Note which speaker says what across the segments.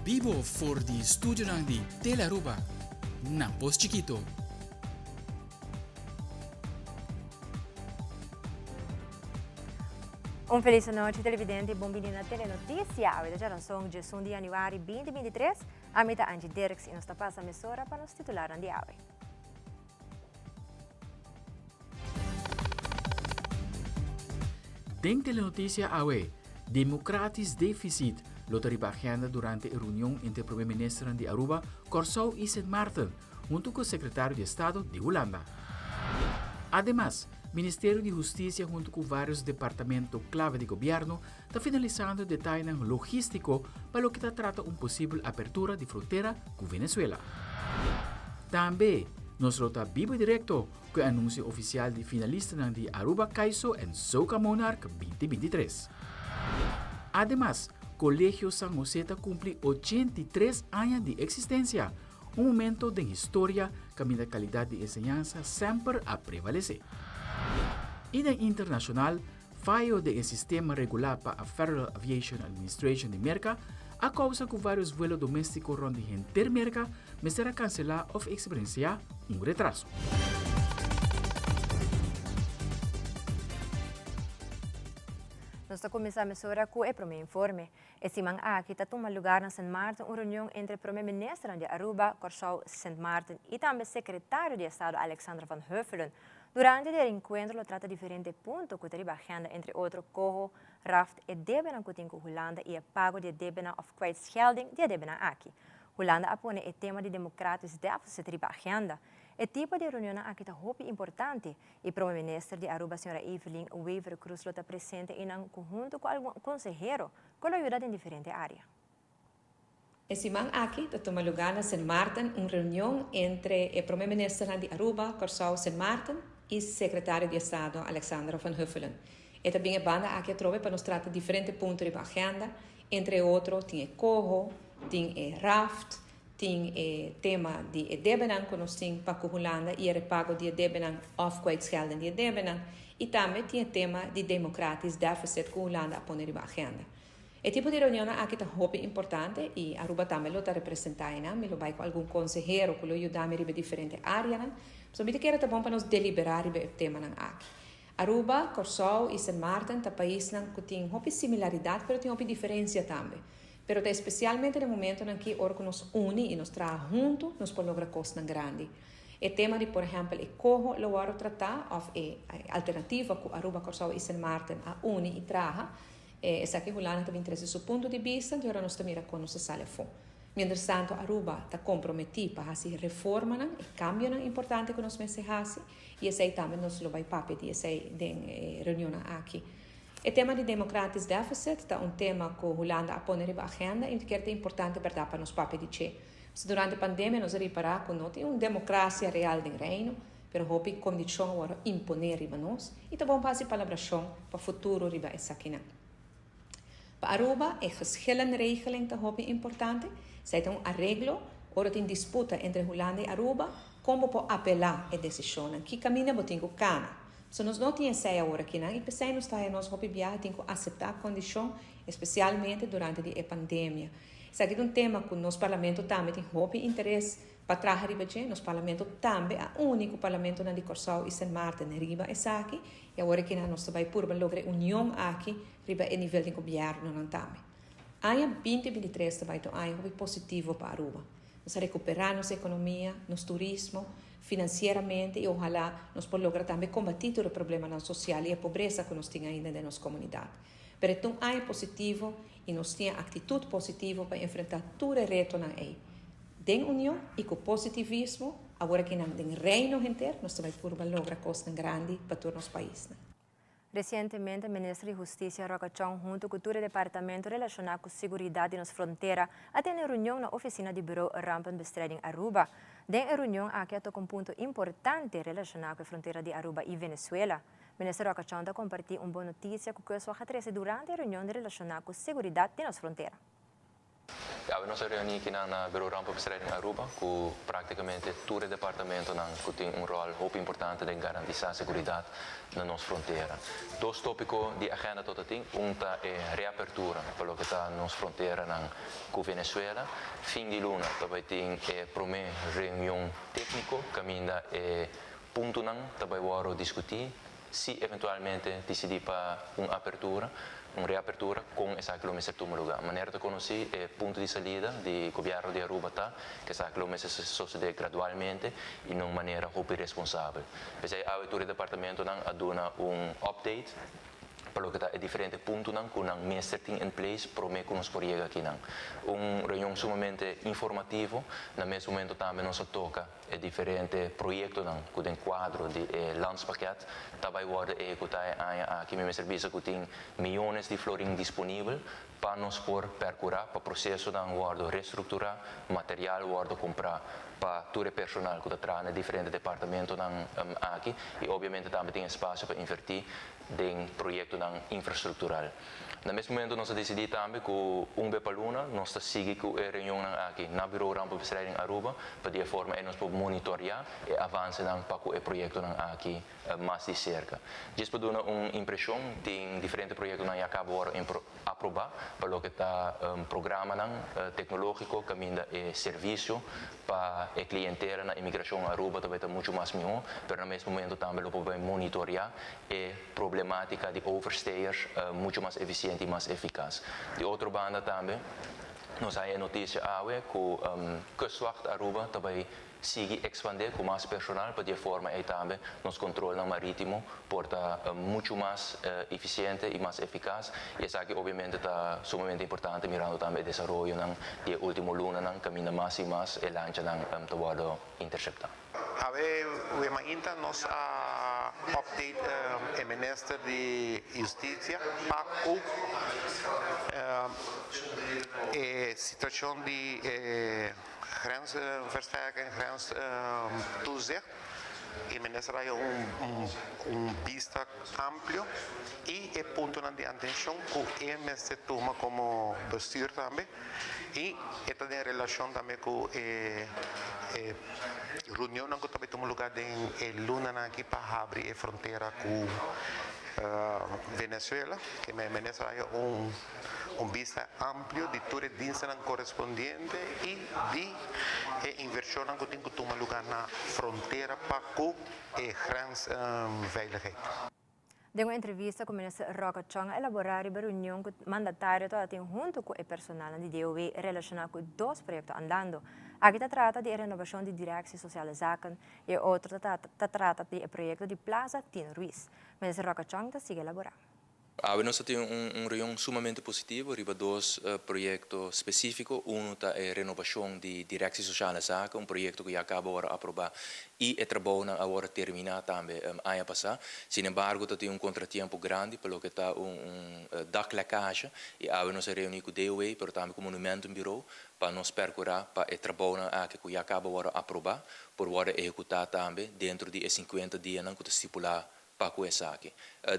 Speaker 1: Bibo for di studionan di Telearuba na Pos Chikito.
Speaker 2: Un feliz anochi televidente y bon bini na Telenoticia. Awe ta djaranson djesun di januari 2023. Ami ta Angie Dirks y nos ta pasa mesora pa nos titularnan di awe.
Speaker 1: Den Telenoticia awe, Democratisch deficit lo ta riba agenda durante e reunion entre Prome Ministernan di Aruba, Kòrsou i Sint Maarten, huntu ku Sekretario di Estado di Hulanda. Ademas, Ministerio di Hustisia huntu ku vários departamento klave di gobièrnu ta finalisando detayenan logístiko pa loke ta trata un posibel apertura di frontera ku Venezuela. Tambe nos lo ta biba direkto ku e anunsio ofisial di finalistanan di Aruba Kaiso en Soca Monarch 2023. Ademas, Kolegio San Jose ta kumpli 83 aña di eksistensia, un momento den historia kaminda kalidat di enseñansa semper a prevalesé. I den internashonal, Fayo den e sistema regulá pa a Federal Aviation Administration di Merka a kousa ku vários vuelo doméstiko rònt di henter Merka mester a kanselá òf eksperensiá un retraso.
Speaker 2: Nos ta kuminsá mesora ku e promé informe. E siman aki ta tuma lugar na Sint Maarten un reunion entre promé ministernan di Aruba, Kòrsou, Sint Maarten i tambe sekretario di Estado Alexandra van Huffelen. Durante di e reenkuentro lo trata diferente punto ku ta riba agenda, entre otro koho, raft, e debenan ku tin ku Hulanda i e pago di e debenan òf kwijtschelding di e debenan aki. Hulanda a pone e tema di democratisch deficit riba agenda. E tipo di reunionnan aki ta hopi importante i Prome Minister di Aruba Sra. Evelyn Wever-Croes lo ta presente einan ku huntu ku algun konsehero ku lo yuda den diferente área.
Speaker 3: E siman aki ta tuma lugá na Sint Maarten un reunion entre e prome ministernan di Aruba, Kòrsou, Sint Maarten i Sekretario di Estado Alexandra van Huffelen. E ta bin e banda aki atrobe pa nos trata diferente punto riba agenda, entre e otro tin e koho, tin e raft, tin e tema di e debenan ku nos tin pa ku Hulanda i e repago di e debenan òf kwijtschelden di e debenan i tambe tin e tema di democratisch deficit ku Hulanda a pone riba agenda. E tipo di reunionnan aki ta hopi importante y Aruba tambe lo ta representa einan. Mi lo bay cu algun consehero cu lo yuda mi riba e diferente areanan. Pasobra mi ta kere ta bon pa nos delibera riba e temanan aki. Aruba, Corsou y Sint Maarten ta paisnan cu tin hopi similaridad pero tin hopi diferencia tambe. Pero ta especialmente den momentonan aki ora cu nos uni y nos traha hunto nos por logra cosnan grandi. E tema di por ehempel e coho lo worde trata of e alternativa cu Aruba, Corsou y Sint Maarten a uni y traha. Esaki Hulanda ta bin trese su punto di bista di ora nos ta mira kon nos ta sali afó. Mientrastanto Aruba ta komprometí pa hasi reformanan i kambionan importante ku nos mester hasi i esei tambe nos lo bai papia di esei den e reunionnan aki. E tema di democratisch deficit ta un tema ku Hulanda a pone riba agenda i mi ta kere ta importante bèrdat pa nos papia di dje. Pasobra durante pandemia nos a ripará ku no tin un demokrasia real den Reino. Pero hopi kondishon a wòrdu imponé riba nos i ta bon pa hasi palabrashon pa futuro riba esakinan. Pa Aruba e geschillenregeling ta hopi importante. Esei ta un areglo ora tin disputa entre Hulanda i Aruba, kon bo por apelá e desishonnan, ki kaminda bo tin ku kana. So nos no tin esei awor akinan i p'esei nos ta haña nos hopi biaha tin ku aseptá kondishon, espesialmente durante di e pandemia. Esaki ta un tema ku nos parlamento tambe tin hopi interes Pa traha riba dje, nos Parlamento tambe a uni ku parlamentonan di Kòrsou i Sint Maarten riba esaki i awor e kinan nos ta bai purba logra e union aki riba e nivel di gobièrnunan tambe. Aña 2023 ta bai ta un aña hopi positivo pa Aruba. Nos a rekuperá nos ekonomia, nos turismo, finansieramente i ohalá nos por logra tambe kombatí tur e problemanan sosial i e pobresa ku nos tin ainda den nos komunidat. Pero e ta un aña positivo i nos tin e aktitut positivo pa enfrentá tur e retonan ei. Den union i ku positivismo, awor aki nan den Reino henter nos ta bai purba logra kosnan grandi pa tur nos paisnan.
Speaker 2: Resientemente Minister di Hustisia Roca Chong huntu ku tur e departamento relashoná ku seguridat di nos frontera a tene reunion na ofisina di Bureau Rampenbestrijding Aruba. Den e reunion aki a toka un punto importante relashoná ku e frontera di Aruba i Venezuela. Minister Roca Chong ta kompartí un bon notisia ku Kustwacht a trese durante e reunion relashoná ku seguridat di nos frontera.
Speaker 4: Ja, nos a reuni aki na Bureau Rampenbestrijding Aruba, cu practicamente tur e departamentonan cu tin un rol hopi importante den garantisa seguridad na nos frontera. Dos topico di agenda tabatin, un ta e reapertura pa loke ta nos fronteranan cu Venezuela. Fin di luna tambe tin e prome reunion tecnico, caminda e puntonan tambe wordo discuti, si eventualmente dicidi pa un apertura, un reapertura, con esaki lo mester tuma luga. Manera ta conoci, e punto di salida di gobierno di Aruba ta cu esaki lo mester sucede gradualmente y na un manera hopi responsabel. Pesey e tur departamentonan a duna un update pa loke ta diferente puntonan cu nan mester tin in place prome cu nos por yega akinan. Un reunion sumamente informativo, na mes momento tambe nos a toca e diferente proyectonan cu den cuadro di landspakket tambe wordo ehecuta aki. Mi servicio cu tin miyones di florin disponibel pa nos por percura pa procesonan wordo restructura, material wordo cumpra pa tur personal cu ta traha na diferente departamentonan aki y obviamente tambe tin espacio pa inverti den proyectonan infrastructural. Na mes momento nos a dicidi tambe cu un bes pa luna nos ta sigui cu e reunion aki na Bureau Rampenbestrijding Aruba pa di forma cu nos por monitorea e avancenan pa e proyectonan aki mas di cerca. Djis pa duna un impresion, tin diferente proyectonan ya caba di aproba pa loke ta programanan tecnologico, caminda e servicio pa e clientela na imigracion Aruba tambe ta mucho mas miho, pero na mes momento tambe lo por monitorea e problematica di overstayers mucho mas eficiente y mas eficaz. Di otro banda tambe, nos a haya noticia awe cu Kustwacht Aruba tambe sigui expande cu mas personal pa di forma ey tambe nos control maritimo por ta mucho mas eficiente y mas eficaz y esaki obviamente ta sumamente importante mirando tambe e desaroyonan di ultimo lunanan, caminda mas y mas e lanchanan ta wordo intercepta.
Speaker 5: Awe mainta nos a update e minister di Husticia pa e situacion di grensversterking, grenstoezicht. E minister a un bista amplio y e punto di atencion cu e mester tuma como bestuur tambe y ta den relacion tambe cu e reunion cu tambe a tuma luga den luna aki pa habri e frontera cu Venezuela, cu e minister a un bista amplio di tur e dienstnan corespondiente y di inversion cu tin cu tuma luga na frontera pa cu e grensveiligheid.
Speaker 2: Den un entrevista cu minister Rocco Tjong a elabora e reunion cu mandatario tabatin hunto cu e personal di DOW relaciona cu dos proyecto andando. Aki ta trata di renobacion di Directie Sociale Zaken y otro ta trata di proyecto di Plaza Tino Ruiz. Minister Rocco Tjong ta sigui elabora.
Speaker 4: Ah, nos tin un reunion sumamente positivo riba dos proyecto specifico. Un ta e renobacion di Directie Sociale Zaken, un proyecto cu ya a caba di aproba y e trabou a termina tambe aña pasa. Sin embargo, tin un contratiempo grandi pa loke ta un daklekkage y awe nos a reuni cu DOW, pero tambe cu Monumentenbureau pa nos percura pa e trabou aki cu ya a caba di aproba por wordo ehecuta tambe den di 50 dia cu ta stipula pa esaki.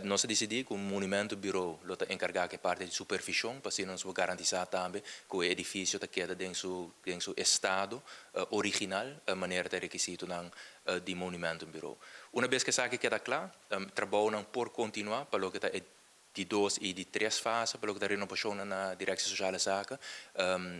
Speaker 4: Nos a dicidi cu e Monumentenbureau lo ta encarga cu e parti di supervision, pa asina nos garantisa tambe cu e edificio ta keda den su estado original, manera ta requisitonan di Monumentenbureau. Un biaha cu esaki keda cla, trabounan por continua pa loke ta di dos y di tres fase, pa loke ta renobacion na Directie Sociale Zaken.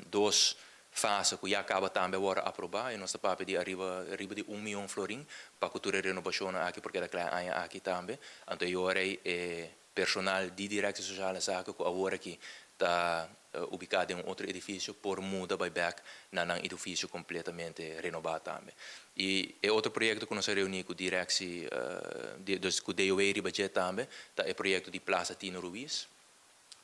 Speaker 4: Dos fase cu ya a caba tambe di aproba y nos ta papia di ariba di 1 miyon florin pa cu e renobacion aki por keda cla aña aki tambe. Anto e personal di Directie Sociale Zaken cu awor aki ta ubica den un otro edificio por muda bay back na un edificio completamente renoba tambe. Y e otro proyecto cu nos a reuni cu Directie, dus cu DOW riba tambe, ta e proyecto di Plaza Tino Ruiz,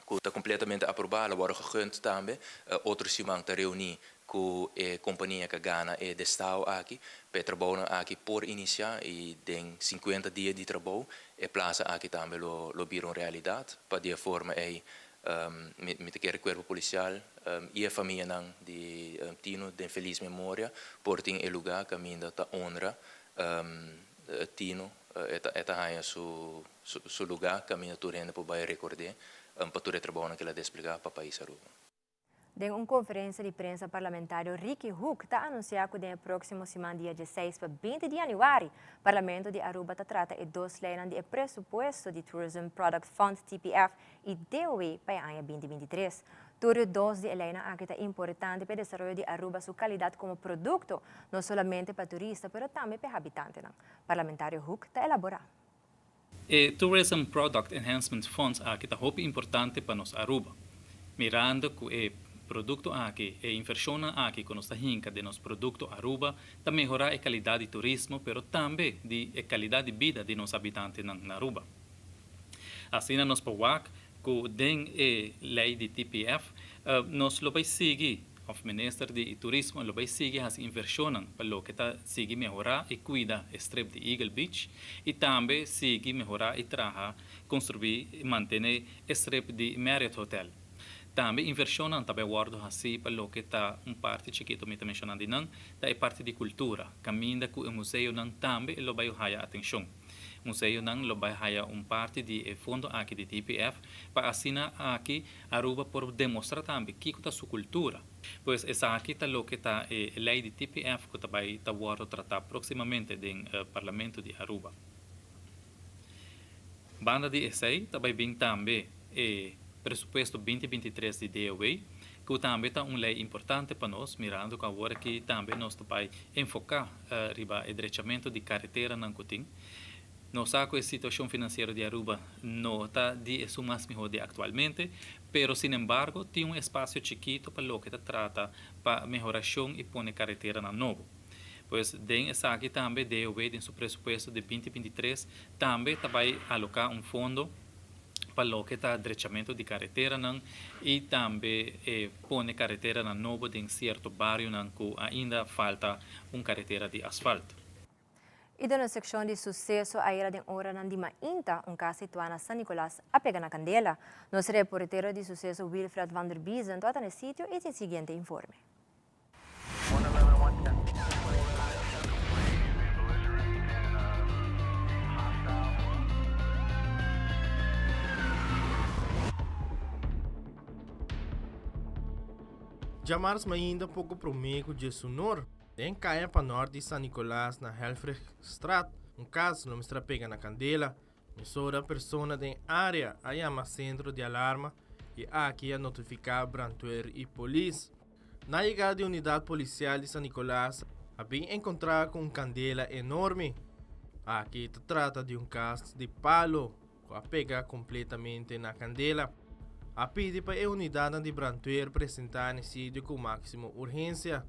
Speaker 4: cu ta completamente aproba, awor gegund tambe. Otro siman ta reuni cu e compania cu a gana e destaho aki, pa e trabou aki por inicia y den 50 dia di trabou, e plaza aki tambe lo bira un realidad, pa di forma ey mi ta kere cuerpo policial y e famianan di Tino den feliz memoria por tin e luga caminda ta honra Tino e ta su luga caminda tur hende por bay recorda pa tur e trabou cu el a despliega pa pais Aruba.
Speaker 2: Den un konferensia di prensa parlamentario Ricky Hoek ta anunsiá ku den e próksimo siman dia dieseis pa binti di yanüari Parlamento di Aruba ta trata e dos leinan di e presupuesto di Tourism Product Fund, TPF, i DOW pa e aña binti 23. Tur e dos di e leinan aki ta importante pa e desaroyo di Aruba su kalidat komo produkto, no solamente pa turista pero tambe pa e habitantenan. Parlamentario Hoek ta elaborá.
Speaker 6: E Tourism Product Enhancement Funds aki ta hopi importante pa nos Aruba. Mirando cu e producto aki, e inversionnan aki cu nos ta hinca den nos producto Aruba ta mehora e calidad di turismo pero tambe di e calidad di bida di nos habitantenan na Aruba. Asina nos por wak cu den e ley di TPF nos lo bay sigui of Minister di Turismo lo bay sigui haci inversionnan pa loke ta sigui mehora y cuida e strip di Eagle Beach y tambe sigui mehora y traha, construi y mantene e strip di Marriott Hotel. Tambe inversionnan ta bay wordo haci pa loke ta un parti chikito mi ta menciona di nan, ta e parti di cultura, caminda cu e museonan tambe lo bay haya atencion. Museonan lo bay haya un parti di e fondo aki di TPF pa asina aki Aruba por demostra tambe kico ta su cultura. Pues esaki ta loke ta e ley di TPF cu ta bay ta wordo trata proximamente den Parlamento di Aruba. Banda di esey ta bay bin tambe e presupuesto binti 23 di DOW cu tambe ta un ley importante pa nos mirando cu awor aki tambe nos ta bay enfoca riba e drechamento di careteranan cu tin. Nos sa cu e situacion financiero di Aruba no ta di esun mas miho di actualmente, pero sinembargo tin un espacio chikito pa loke ta trata pa mehoracion y pone careteranan nobo. Pues den esaki tambe DOW den su presupuesto di binti 23 tambe ta bay aloca un fondo pa loke ta drechamento di careteranan y tambe pone careteranan nobo den cierto barionan cu ainda falta un caretera di asfalt.
Speaker 2: I den un sekshon di suseso ayera den oranan di mainta un kas situá na San Nicolas a pega na kandela. Nos reportero di suseso Wilfred van der Biezen tabata na e sitio i tin siguiente informe.
Speaker 7: Djamars mainta poko promé ku dje sunor. Den kaya pa nort di San Nicolas na Helfrichstraat, un kas lo mester a pega na kandela. Mesora persona den área a yama sentro di alarma i aki a notifiká brandweer i polis. Na yegada di unidat polisial di San Nicolas a bin enkontrá ku un kandela enorme. Aki ta trata di un kas di palo ku a pega kompletamente na kandela. A pidi pa e unidatnan di brandweer presentá na e sitio ku máksimo urgensia.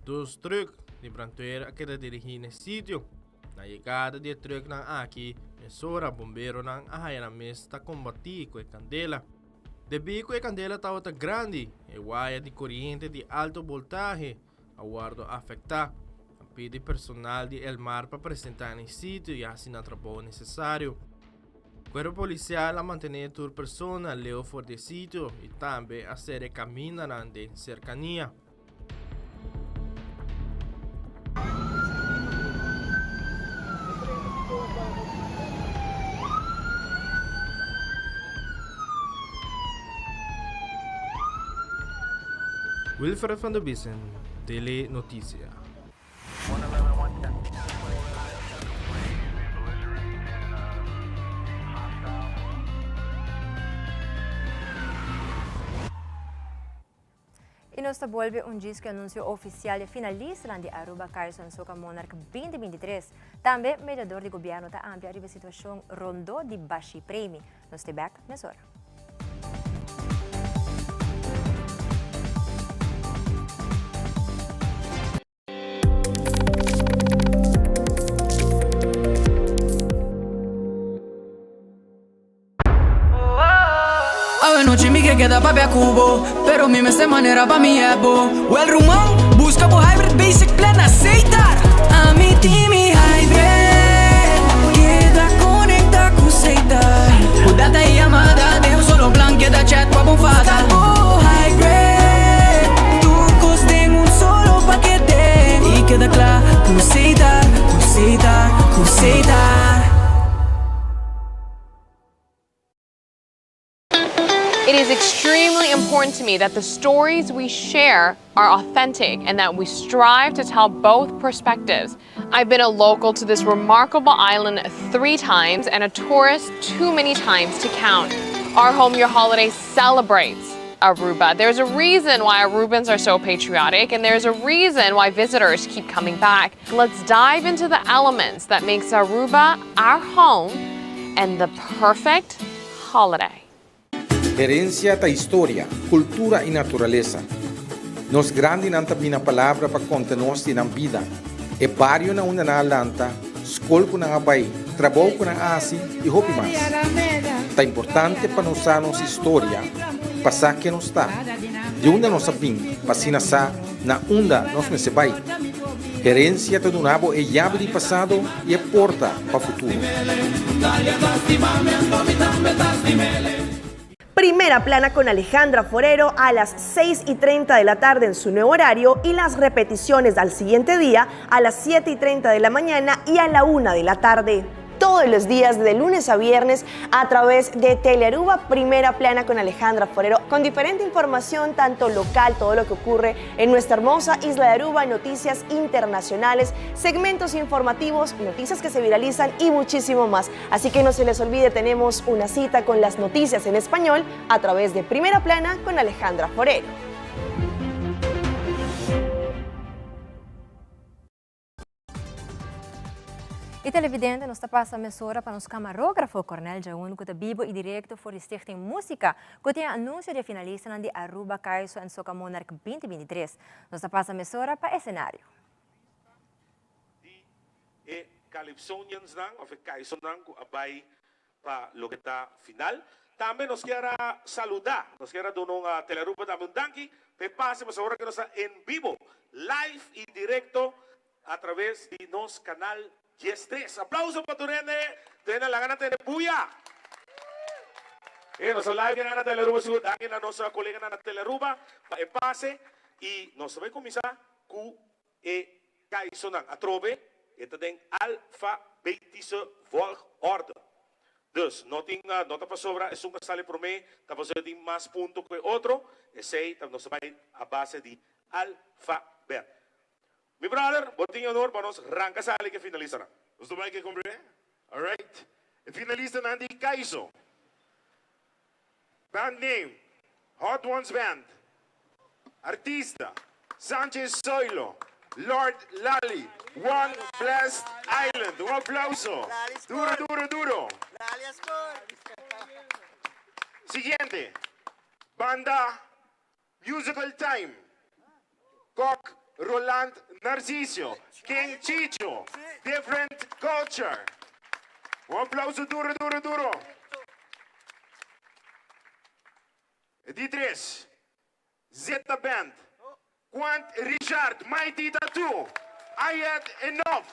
Speaker 7: Dos trùk di brandweer a keda dirigí na e sitio. Na yegada di e trùknan aki, mesora bomberonan a haya nan mes ta kombatí ku e kandela. Debí ku e kandela tabata grandi, e waya di koriente di alto boltahe a wòrdu afektá. A pidi personal di Elmar pa presentá na e sitio i hasi nan trabou nesesario. Kuerpo polisial a mantené tur persona leu for di e sitio i tambe a sera e kamindanan den serkania. Wilfred van der Biesen, Tele Noticia.
Speaker 2: Y nos ta bolbe un djis cu e anuncio oficial di e finalistanan di Aruba Carlson Soca Monarch 2023. Tambe mediador di gobierno ta amplia riba e situacion rondo di Bashi Premi. Nos te bek mesora.
Speaker 8: Awe nochi mi ke keda papia ku bo Pero mi mester manera pa mi ebo Wel ruman, buska bo hybrid basic plan na Setar Ami tin mi hybrid Keda konekta ku Setar Ku data i yamada den un solo plan Keda chat pa bo fada Buska bo hybrid Tur kos den un solo pakete I keda kla ku Setar, ku Setar, ku Setar.
Speaker 9: It is extremely important to me that the stories we share are authentic and that we strive to tell both perspectives. I've been a local to this remarkable island three times and a tourist too many times to count. Our Home Your Holiday celebrates Aruba. There's a reason why Arubans are so patriotic and there's a reason why visitors keep coming back. Let's dive into the elements that makes Aruba our home and the perfect holiday.
Speaker 10: Herencia ta historia, cultura y naturalesa. Nos grandinan ta bini na palabra pa conta nos di nan bida, e bario na unda nan a lanta, scol cu nan a bay, trabou cu nan a haci y hopi mas. Ta importante pa nos sa nos historia pa sa ken nos ta, di unda nos a bin pa asina sa na unda nos mester bay. Herencia ta duna bo e yabi di pasado y e porta pa futuro.
Speaker 11: Primera Plana con Alejandra Forero a las 6 y 30 de la tarde en su nuevo horario y las repeticiones al siguiente día a las 7 y 30 de la mañana y a la 1 de la tarde. Todos los días de lunes a viernes a través de Telearuba Primera Plana con Alejandra Forero, con diferente información, tanto local, todo lo que ocurre en nuestra hermosa isla de Aruba, noticias internacionales, segmentos informativos, noticias que se viralizan y muchísimo más. Así que no se les olvide, tenemos una cita con las noticias en español a través de Primera Plana con Alejandra Forero.
Speaker 2: E televidente nos ta pasa mesora pa nos camarógrafo Cornel Jaun cu ta bibo y directo for di Stichting Musica cu tin e anuncio di e finalistanan di Aruba Kaiso en Soca Monarch 2023. Nos ta pasa mesora pa escenario.
Speaker 12: Di e Calypsoniansnan of e Kaisonan cu a bay pa loke ta final. Tambe nos kier a saluda, nos kier a duna un Telearuba tambe un danki pa e pase pasobra ora cu nos ta en bibo, live y directo A traves di nos canal 13. Aplauso pa tur hende. Tur hende laga nan tene buya. E nos a live na Telearuba sigur. Danki na nos coleganan na Telearuba pa e pase. Y nos ta bay cuminsa cu e kaisonan. Atrobe e ta den alfabetische volgorde. Dus no tin no ta pasobra esun cu a sali prome ta pasobra tin mas punto cu e otro. Esey ta nos ta bay a base di alfabet. Mi brother, bo tin honor pa nos ranka sali ke finalistanan.
Speaker 13: Nos ta bai ke komprende? Alright. E finalistanan di Kaiso. Band name, Hot Ones Band. Artista, Sanchez Zoilo, Lord Lali, One Blessed Island. Un aplauso. Duro, duro, duro. Siguiente. Banda Musical Time, Kok Roland Narciso, King Chicho, Different Culture. Un aplauso duro, duro, duro. E di tres, Zeta Band, Quant Richard, Mighty Tattoo, I Had Enough.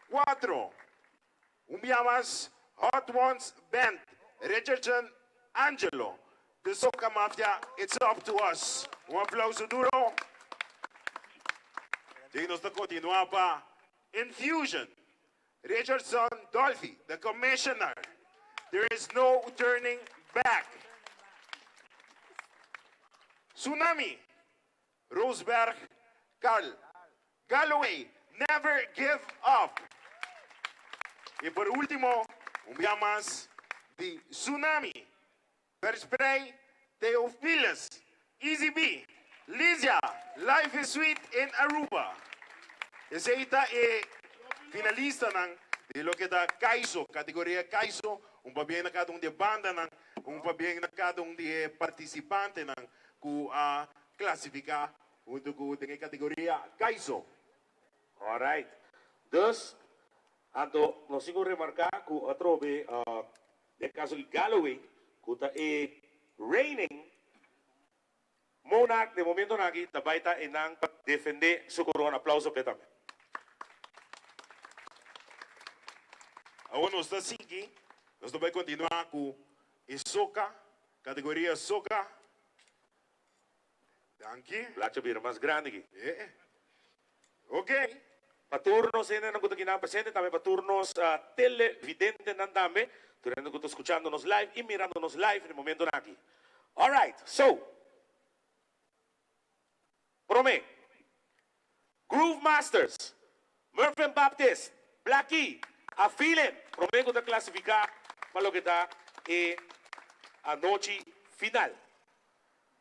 Speaker 13: Cuatro, Un bia mas, Hot Ones Band, Richardson Angelo, The Soca Mafia, It's Up To Us. Un aplauso duro. Djei nos ta continua pa Infusion, Richardson Dolphy, The Commissioner, There Is No Turning Back. Tsunami, Roosberg, Carl Galloway, Never Give Up. Y por ultimo, un bia mas di Tsunami, Versprei Theophilus, Easy B, Lizia, Life is Sweet in Aruba. Esey ta e finalistanan di loke ta Kaiso, categoria Kaiso. Un pabien na cada un di e bandanan, un pabien na cada un di e participantenan cu a clasifica Huntu ku den e kategoria Kaiso.
Speaker 12: Alright. Dus, anto nos tin ku remarká ku atrobe den kaso di Galloway ku ta e reigning monarch den momentonan aki ta bai ta enan pa defendé su korona. Aplauso p'e tambe.
Speaker 13: Awor nos ta sigui, nos ta bai kontinuá ku e soka, kategoria soka. Danki.
Speaker 12: Blacha bira mas grandi aki.
Speaker 13: E. Ok.
Speaker 12: Pa tur nos hendenan ku ta kinan presente, tambe pa tur nos televidentenan tambe, tur hende ku ta skuchando nos live i mirando nos live na e momentonan aki. Alright, so, promé, Groove Masters, Mervin Baptist, Blackie, A Feeling, promé ku ta klasifiká pa loke ta e anochi final.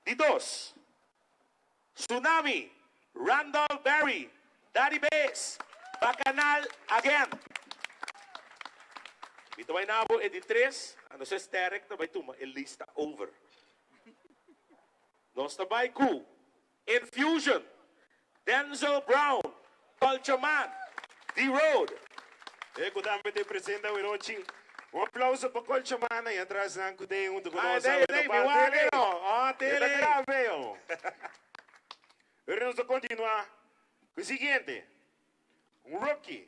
Speaker 12: Di dos, Tsunami, Randolph Berry, Daddy Bass, Bacchanal Again. Mi ta bai na bo e di tres, a no ser Sterek ta bai tuma e lista over. Nos ta bai ku Infusion, Denzel Brown, Culture Man, D-Road.
Speaker 13: E ku tambe ta e presente awerochi. Un aplauso pa Culture Man ei atras nan ku ta huntu ku nos awe ta pa tele. E ta grave yo. Ora nos ta kontinua ku e siguiente. Un rookie,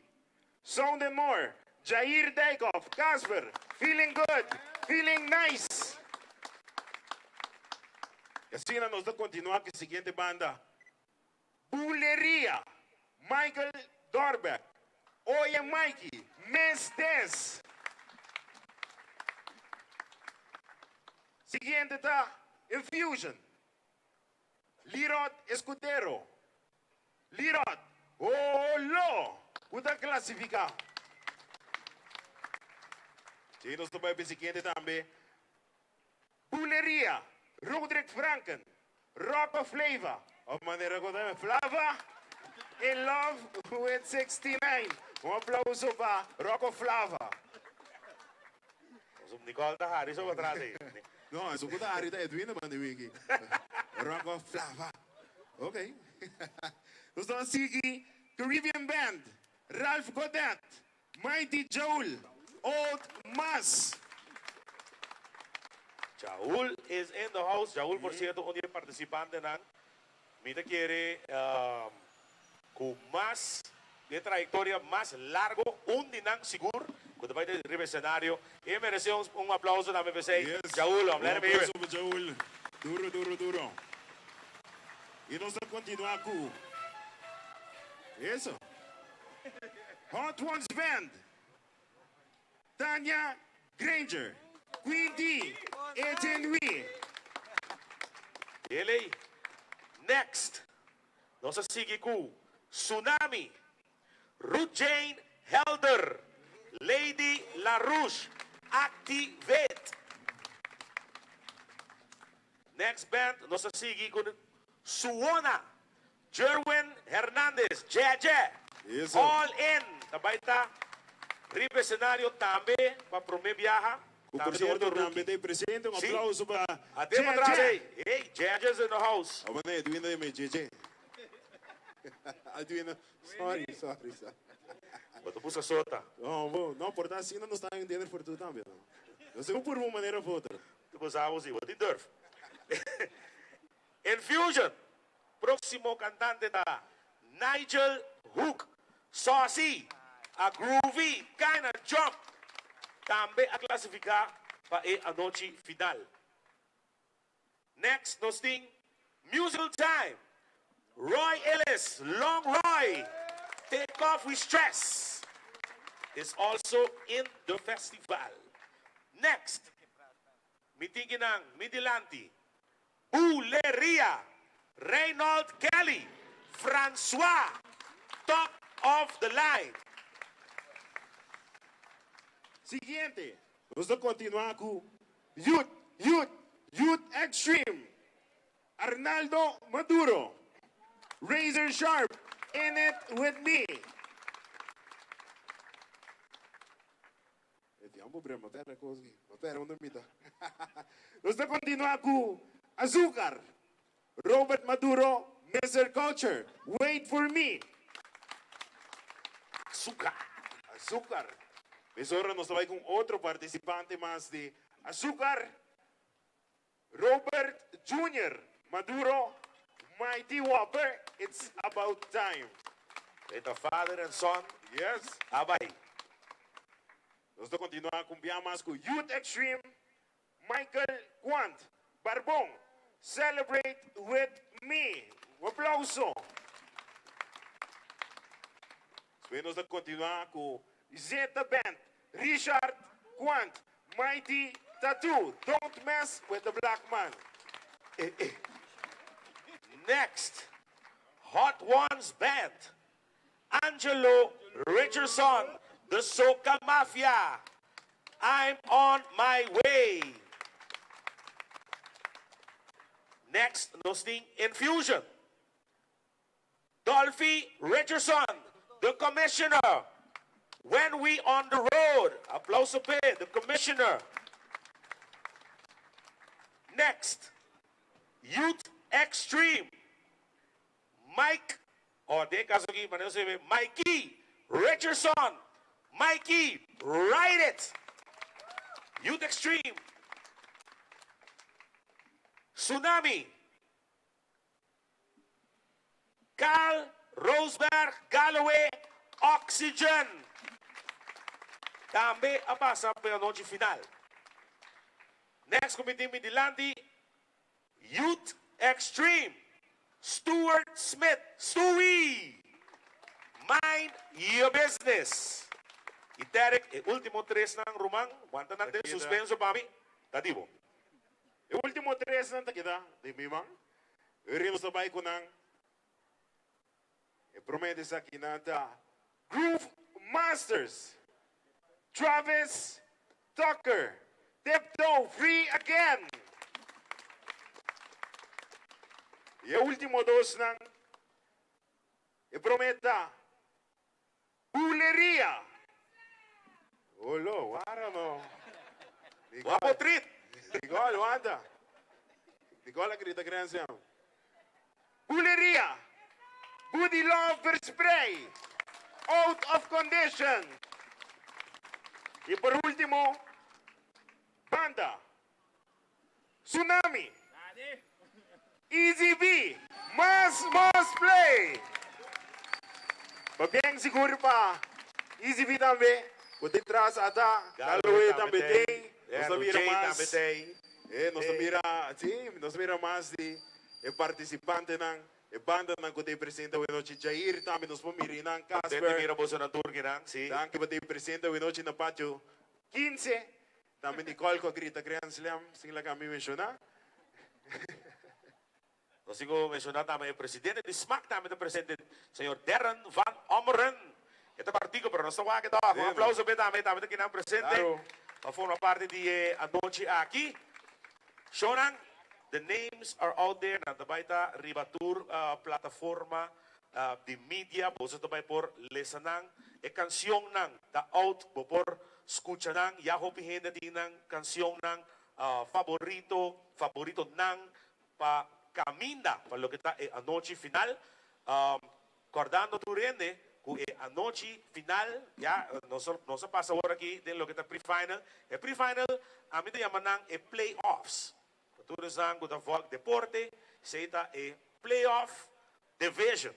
Speaker 13: Sound and More, Jair Dijkhoff, Casper, Feeling Good, Feeling Nice. Y asina nos ta continua cu e siguiente banda, Buleria, Michael Dorbeck, Oye Mikey, Miss Des. Siguiente ta Infusion, Lirot Escudero, Lirot, Holo, ku ta klasifiká. Djei nos ta bai pa e siguiente tambe. Buleria, Roderick Franken, Rocco Flava, òf manera ku ta Flava in love with 69. Un aplauso pa Rocco Flava.
Speaker 12: Nicole ta hari so patras ei.
Speaker 14: No, esun ku ta hari ta Edwin man di wiki. Rocco Flava. Ok.
Speaker 13: Nos ta sigui Caribbean Band, Ralph Godet, Mighty Joel, Old Mas.
Speaker 12: Jaul is in the house. Jaul por cierto un di e participantenan. Mi ta kere cu mas di e trayectoria mas largo, un di nan sigur cu ta bay ta riba escenario. E merece un aplauso tambe p'esey.
Speaker 14: Yes.
Speaker 12: Jaul, I'm
Speaker 14: Un
Speaker 12: letting me hear
Speaker 14: aplauso
Speaker 12: it.
Speaker 14: pa Jaul. Duro, duro, duro. Y nos ta continua cu eso.
Speaker 13: Hot Ones Band, Tanya Granger, Queen D, Etienne Wee.
Speaker 12: Eley. Next, nos a sigui cu Tsunami, Ruth Jane Helder, Lady LaRouche, Activate. Next band, nos a sigui cu Suona, Jerwin Hernandez, Jeje,
Speaker 14: Eso.
Speaker 12: All In, ta bay ta riba escenario tambe pa prome biaha.
Speaker 14: Cu
Speaker 12: Tambe
Speaker 14: por
Speaker 12: ta
Speaker 14: cierto
Speaker 12: otro
Speaker 14: tambe
Speaker 12: rookie.
Speaker 14: ta presente. Un
Speaker 12: Sí.
Speaker 14: aplauso pa
Speaker 12: Ate pa tras
Speaker 13: Jeje.
Speaker 12: ey. Hey, Jeje is in the house.
Speaker 14: Abo na Edwin ta yama Jeje. Edwin, sorry, sorry, sorry.
Speaker 12: Bo ta busca sota.
Speaker 14: No, bo, no, por ta asina nos ta entender for tu tambe. No, no sé por un manera of otro.
Speaker 12: Tu bo sa bo si, bo tin durf. Infusion, Próximo cantante ta Nigel Hook, Saucy, a groovy kinda jump, tambe a clasifica pa e anochi final. Next nos tin Musical Time, Roy Ellis, Long Roy, Take Off We Stress is also in the festival. Next, mi tin kinan mi dilanti, Buleria, Reynold Kelly, Francois, Top of the Line.
Speaker 13: Siguiente, nos ta continua cu Youth, Youth, Youth Extreme, Arnaldo Maduro, Razor Sharp, In It With Me. E tiempo bre, ma pera cos aki, ma pera unda mi ta. Nos ta continua cu Azucar, Robert Maduro, Mister Culture, Wait For Me.
Speaker 12: Azucar.
Speaker 13: Azucar. Mesora nos ta bay cu un otro participante mas di Azucar, Robert Junior Maduro, Mighty Whopper, It's About Time.
Speaker 12: E ta father and son.
Speaker 13: Yes.
Speaker 12: A bay.
Speaker 13: Nos ta continua cu un bia mas cu Youth Extreme, Michael Quant, Barbon, Celebrate With Me. Un aplauso.
Speaker 14: Pues nos ta continua cu Zeta Band, Richard Quant, Mighty Tattoo, Don't Mess with the Black Man.
Speaker 12: Eh, eh. Next, Hot Ones Band, Angelo Richardson, The Soca Mafia, I'm on my way. Next, nos tin Infusion, Dolphy Richardson, The Commissioner, When We on the Road. Aplauso p'e, The Commissioner. Next, Youth Extreme, Mike, o den caso aki, manera nos a Mikey Richardson, Mikey, Ride It! Youth Extreme, Tsunami, Carl Roosberg Galloway, Oxygen, tambe a pasa pa e anochi final. Next ku mi tin mi dilanti, Youth Extreme, Stuart Smith, Stewie! Mind your business! I Derek, e ultimo tresnan ruman, wanta nan den suspenso pa mi, ta di bo.
Speaker 14: E ultimo tresnan ta keda den mi man. Ora nos ta bai ku nan, e promé di esakinan ta Groove Masters, Travis Tucker, Tiptoe Free Again. I e último dosnan, e promé ta Buleria. Olo, wara no.
Speaker 12: Guapo trit.
Speaker 14: Nicole, wanta. Nicole a grita Grand Slam. Buleria. Booty Love Versprei. Out of Condition. Y por ultimo, Banda. Tsunami. Easy B. Mas Must Play. Pabien sigur pa Easy B tambe. Cu tin tras ata. Galloway tambe tey. Nos ta mira mas. Eh, nos ta mira, si, nos ta mira mas di e participantenan, e bandanan cu ta presente awe nochi. Jair tambe nos por mira einan. Casper.
Speaker 12: Contento mira bosonan tur kinan, si.
Speaker 14: Danki pa ta presente awe nochi na patio 15. Tambe Nicole cu a grita Grand Slam sin laga mi menciona.
Speaker 12: Nos tin cu menciona tambe e presidente di smac tambe ta presente, señor Darren van Ommeren. E ta partico pero nos ta wak e ta. Un aplauso p'e tambe, tambe ta kinan presente pa forma parti di e anochi aki. Shownan, the names are out there, nan ta bay ta riba tur plataforma di media, boso ta bay por lesa nan. E cancionnan ta out, bo por scucha nan. Ya hopi hende tin nan cancionnan favorito, favoritonan pa caminda pa loke ta e anochi final. Cordando tur hende cu e anochi final, ya nos nos a pasa awor aki den loke ta pre-final. E pre-final ami ta yama nan e play-offs. Pa tur esnan cu ta volg deporte, esey ta e play-off division.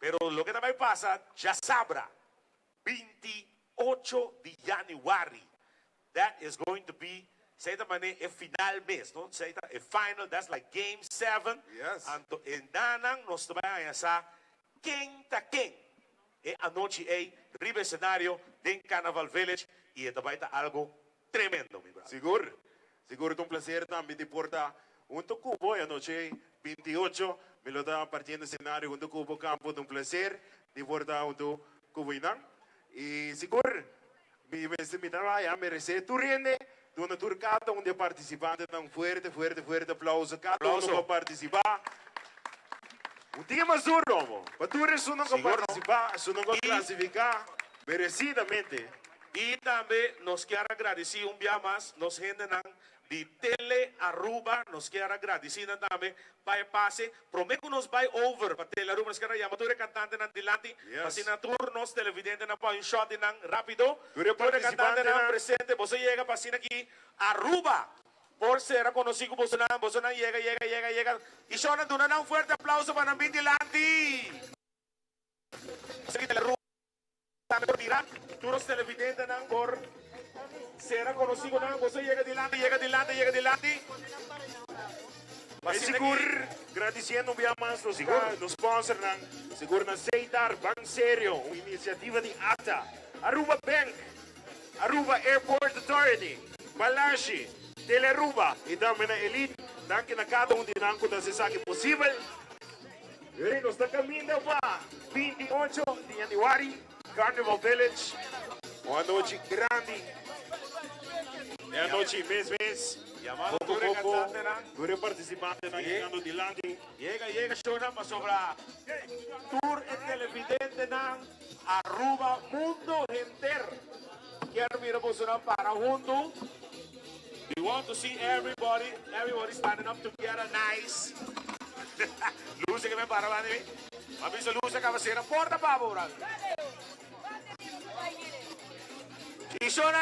Speaker 12: Pero loke ta bay pasa djasabra 28 di januari, that is going to be, esey ta mane e final mes, no? Esey ta e final, that's like game seven. Anto e nanan nos ta bay haña sa ken ta ken e anochi ey riba escenario den Carnaval Village y e ta bay ta algo Tremendo mi brother.
Speaker 14: Sigur, sigur ta un placer tambe di por ta hunto cu bo e anochi 28 mi lo ta partiendo escenario hunto cu bo campo ta un placer di por ta hunto cu bo einan y sigur mi mester mi ta haya merece tur hende duna tur cada un di e participantenan un fuerte fuerte fuerte aplauso cada uno cu a participa un tin mas duro homo pa tur esunnan cu a participa esunnan cu a clasifica merecidamente.
Speaker 12: Y tambe nos kier a gradici un bia mas nos hendenan di Tele Aruba, nos kier a gradici nan tambe pa e pase. Prome cu nos bay over pa Tele Aruba nos kier a yama tur e cantantenan dilanti pa asina tur nos televidentenan por hay un shot di nan rapido.
Speaker 14: Tur e
Speaker 12: Tur e cantantenan
Speaker 14: participantenan.
Speaker 12: presente boso yega pa asina ki Aruba por sera conoci cu bosonan. Bosonan yega yega yega yega y shownan duna nan un fuerte aplauso pa nan bin dilanti. Asina ki Tele Aruba. Tambe por mira tur nos televidentenan por sera conoci cu nan. Boso yega dilanti, yega dilanti, yega dilanti.
Speaker 14: E sigur gradiciendo un bia mas nos nos sponsornan, sigur na Seitar, Ban Serio, un iniciativa di ata, Aruba Bank, Aruba Airport Authority, Balashi, Telearuba y tambe na Elite. Danki na cada un di nan cu ta haci esaki posibel. Yori nos ta caminda pa 28 di januari, Carnival Village, un anochi grandi. E anochi mes mes, poco poco tur e participantenan yegando dilanti.
Speaker 13: Yega yega shownan pasobra tur e televidentenan Aruba mundo henter kier mira bosonan para hunto. We want to see everybody, everybody standing up together nice. Lucia ke men para banda mi. Ma bisa Lucia kaba sera porta pa bo brother. Shishona,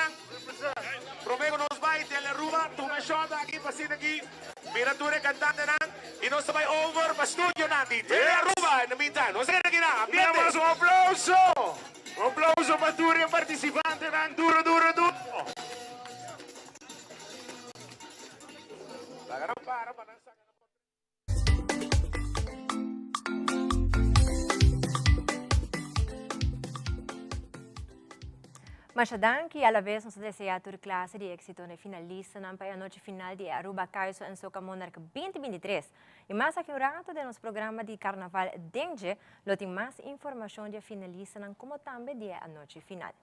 Speaker 13: prome ku nos bai Tele Aruba, tuma shot aki pa sinta aki, mira tur e kantantenan i nos ta bai over pa studionan di Tele Aruba in the meantime. Nos ta keda aki nan, ambiente.
Speaker 14: Damos un aplauso! Un aplauso pa tur e participantenan. Duro, duro, duro!
Speaker 13: Laga nan para pa nan saca nan portret.
Speaker 2: Masha danki y alavez nos ta desea tur clase di exito na e finalistanan pa e anochi final di e Aruba Kaiso en Soca Monarch 2023. Y mas aki un rato den nos programa di Carnaval den dje lo tin mas informacion di e finalistanan como tambe di e anochi final.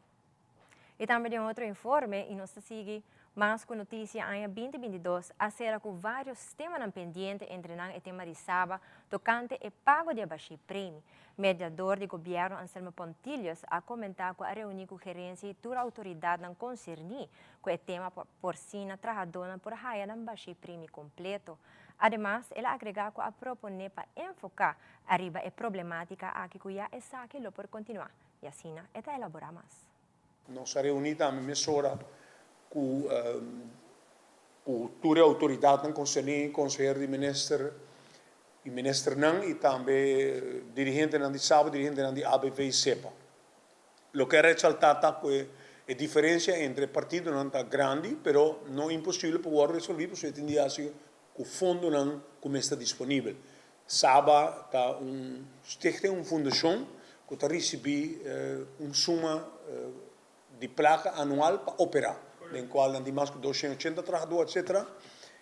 Speaker 2: Y tambe den otro informe y nos ta sigui mas cu noticia aña 2022 a cera cu varios temanan pendiente entre nan e tema di Saba tocante e pago di e bashi premi. Mediador di gobierno Anselmo Pontilius a comenta cu a reuni cu gerencia y tur autoridadnan concerni cu e tema pa porcina trahadornan por haya nan bashi premi completo. Ademas el a agrega cu a propone pa enfoca ariba e problematica aki cu ya esaki lo por continua y asina e ta elabora mas.
Speaker 15: Nos a reuní tambe mesora ku ku tur e outoridatnan konserní, konsehero di minister i ministernan i tambe dirigentenan di saba, dirigentenan di ABV i sepa. Loke a resaltá ta ku e diferensia entre e partidonan ta grandi, pero no imposibel pa wòrdu resolví pasobra e tin di hasi ku fondonan ku mester disponibel. Saba ta un stichting, un fundashon ku ta risibí un suma di plaka anual pa operá, den kual nan tin mas ku 280 trahadó etcetera,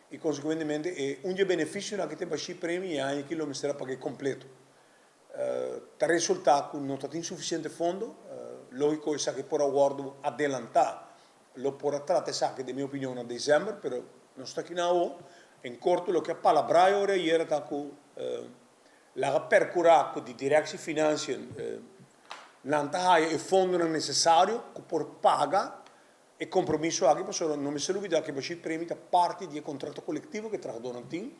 Speaker 15: i konsekuentemente e un di e benefisionan ku tin pa shi premi e aña aki lo mester a pag'é kompleto. Ta resultá ku no ta tin sufisiente fondo, lógiko esaki por a wòrdu adelantá Lo por a trata esaki, den mi opinion, na december, pero nos ta aki na awo. En corto, loke a palabrá e ora ayera ta cu laga percura cu di Directie Financiën nan ta haya e fondonan necesario cu por paga e compromiso aki, pasobra no mester lubida cu e Bashir Premie ta parti di e contrato colectivo cu e trahadornan tin.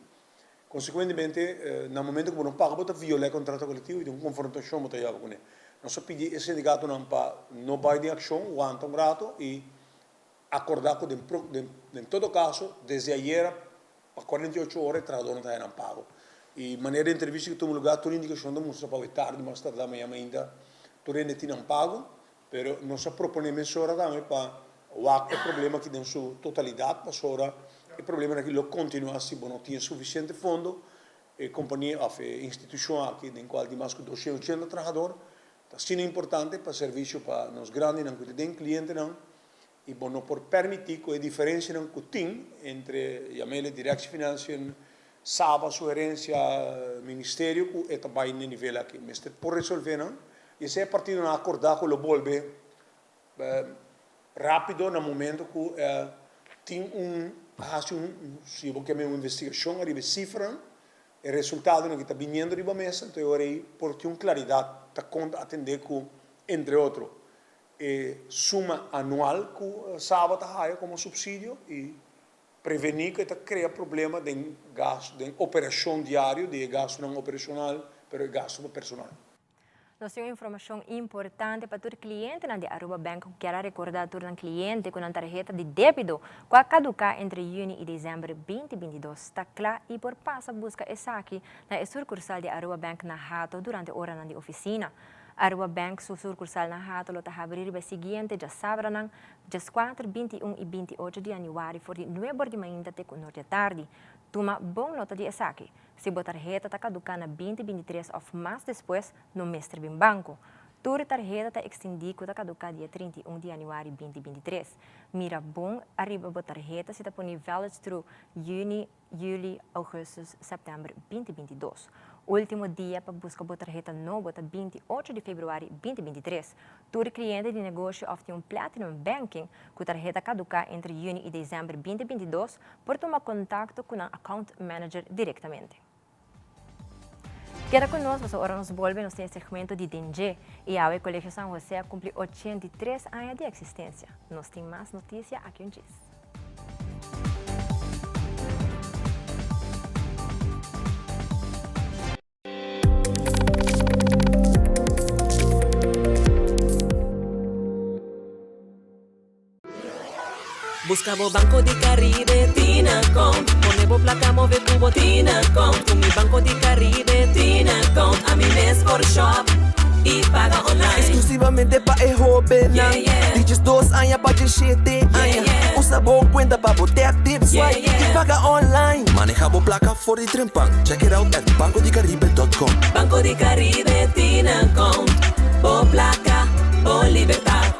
Speaker 15: Consecuentemente, na momento cu bo no paga bo ta viola e contrato colectivo y den un confrontacion bo ta yaba cune. Nos a pidi e sindicatonan pa no bay den accion, wanta un rato y acorda cu den den todo caso desde ayera pa 48 ora e trahadornan ta haya nan pago. Y manera di entrevista cu tuma lugar tur indicacion ta mustra pa awe tardi mas tarda mañana mainta tur hende tin nan pago, pero nos a propone mesora tambe pa wak e problema aki den su totalidad pasobra e problemanan aki lo continua si bo no tin e suficiente fondo. E compania of e institucion aki den cual tin mas cu 280 trahador ta asina importante pa servicio pa nos grandinan cu ta den clientenan y bo no por permiti cu e diferencianan cu tin entre yamele Directie Financiën, Saba su herencia, Ministerio cu e ta bay n'e nivel aki. Mester por resolve nan y esey e partidonan a acorda cu lo bolbe Rapido na momento cu tin un haci un si bo kier un investigacion ariba e cifranan, e resultadonan cu ta biniendo riba mesa, enton e ora ey por tin un claridad ta con ta atende cu entre otro e suma anual cu Saba ta haya como subsidio y preveni cu e ta crea problema den gasto den operacion diario di e gastonan operacional pero e gasto pa personal.
Speaker 2: Nos tin un informacion importante pa tur clientenan di Aruba Bank cu kier a recorda tur nan cliente cu nan tarheta di debito cu a caduca entre juni y december 2022 ta cla y por pasa busca esaki na e surcursal di Aruba Bank na Hato durante oranan di oficina. Aruba Bank su surcursal na Hato lo ta habri riba e siguiente djasabranan, djescuater, 21 y 28 di januari for di nuebe or di mainta te cu nor di atardi. Tuma bon nota di esaki. Si bo tarheta ta kaduká na 2023 òf mas despues, no mester bin banko. Tur tarheta ta ekstendí ku ta kaduká dia 31 di yanüari 2023. Mira bon ariba bo tarheta si ta pone valid through yüni, yüli, ougùstùs, sèptèmber 2022. Último dia pa buska bo tarheta nobo ta 28 di febrüari 2023. Tur kliente di negoshi òf tin un Platinum Banking ku tarheta kaduká entre yüni i desèmber 2022 por tuma kontakto ku nan account manager direktamente. Keda ku nos pasobra ora nos bolbe nos tin e segmento di Den Dje i awe Colegio San Jose a kumpli 83 aña di eksistensia. Nos tin mas notisia aki un djis.
Speaker 16: Busca bo Banco di Caribe Tinacount Pone bo placa move cu bo Tinacount Cu mi Banco di Caribe Tinacount Ami mes por shop y paga online.
Speaker 17: Exclusivamente pa e hobennan di 12 aña pa 17 aña. Usa bo cuenta pa bo tap, tip, swipe y paga online.
Speaker 18: Maneha bo placa for di trempan. Check it out at bancodicaribe.com.
Speaker 16: Banco di Caribe Tinacount Bo placa, bo libertad.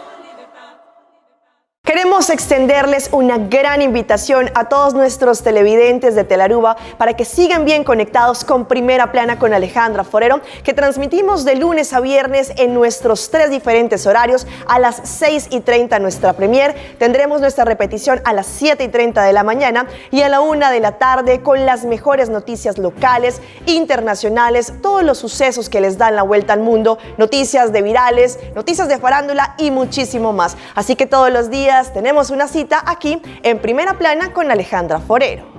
Speaker 11: Queremos extenderles una gran invitación a todos nuestros televidentes de Telaruba para que sigan bien conectados con Primera Plana con Alejandra Forero, que transmitimos de lunes a viernes en nuestros tres diferentes horarios a las 6:30 nuestra premier. Tendremos nuestra repetición a las 7:30 de la mañana y a la 1 de la tarde con las mejores noticias locales, internacionales, todos los sucesos que les dan la vuelta al mundo, noticias de virales, noticias de farándula y muchísimo más. Así que todos los días tenemos una cita aquí en Primera Plana con Alejandra Forero.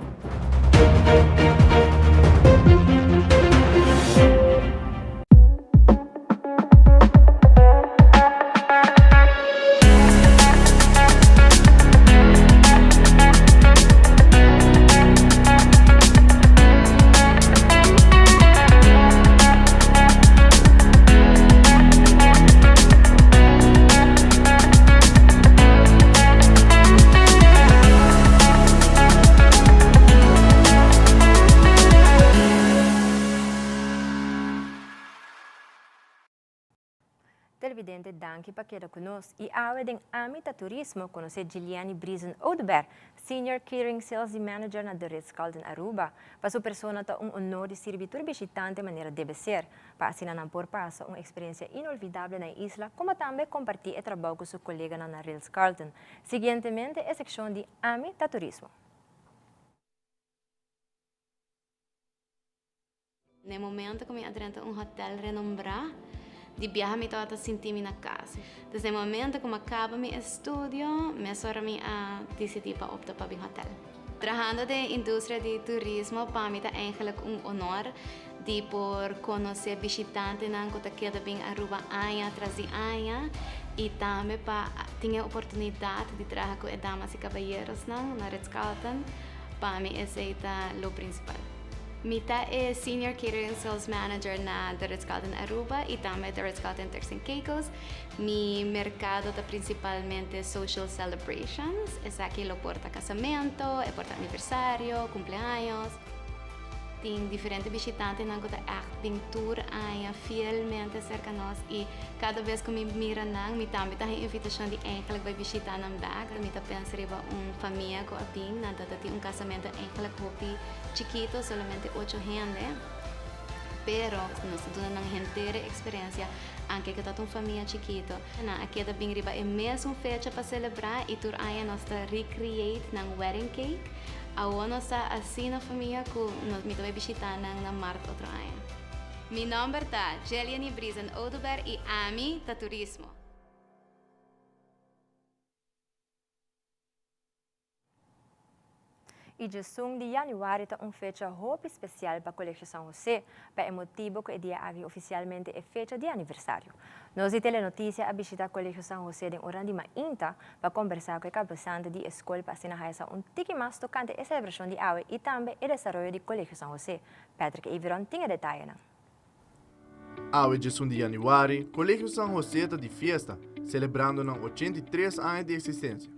Speaker 2: Televidente danki pa keda ku nos i awe den Ami ta Turismo konosé Giliani Briesen Oduber, Senior Catering Sales i Manager na The Ritz-Carlton Aruba. Pa su persona ta un honor di sirbi tur bishitante manera debe ser, pa asina nan por pasa un eksperensia inolvidable na e isla komo tambe kompartí e trabou ku su koleganan na Ritz-Carlton. Siguientemente e sekshon di Ami ta Turismo.
Speaker 19: Na e momento ku mi a drenta un hotel renombrá, di biaha mi tabata sinti mi na kas. Dus na e momento ku mi a kaba mi estudio, mesora mi a disidí pa opta pa bin hotel. Trahando den e industria di turismo pa mi ta eigenlijk un honor di por konosé bishitantenan ku ta keda bin Aruba aña tras di aña i tambe pa tin e oportunidat di traha ku e damas i kabayerosnan na Ritz-Carlton, pa mi esei ta lo prinsipal. Mi ta e Senior Catering Sales Manager na The Ritz-Carlton Aruba y tambe The Ritz-Carlton Turks and Caicos. Mi mercado ta principalmente social celebrations. Esaki lo por ta casamento, e por ta aniversario, cumpleaños. Tin diferente bishitantenan cu ta echt bin tur aña fielmente cerca nos y cada bes cu mi mira nan mi tambe ta haña invitacion di eigenlijk bay bishita nan bek. Mi ta pensa riba un famia cu a bin, nan ta ta tin un casamento eigenlijk hopi. Chikito, solamente ocho hende, pero nos ta duna nan henter e experiencia, anke cu ta un famia chikito. Nan a keda bin riba e mesun fecha pa celebra y tur aña nos ta recreate nan wedding cake. Awo nos ta asina famia cu nos mi ta bay bishita nan na mart otro aña. Mi nomber ta Jelliany Briesen Oduber y ami ta turismo.
Speaker 2: I djesun di yanüari ta un fecha hopi spesial pa Colegio San José, pa e motibo ku e dia aki ofisialmente e fecha di aniversario. Nos di Telenoticia a bishita Colegio San José den oran di mainta pa kombersá ku e kabesante di e skol pa asina haya sa un tiki mas tokante e selebrashon di awe i tambe e desaroyo di Colegio San José. Patrick Everon tin e detayenan.
Speaker 7: Awe djesun di yanüari, Colegio San José ta di fiesta, selebrando nan 83 aña di existencia.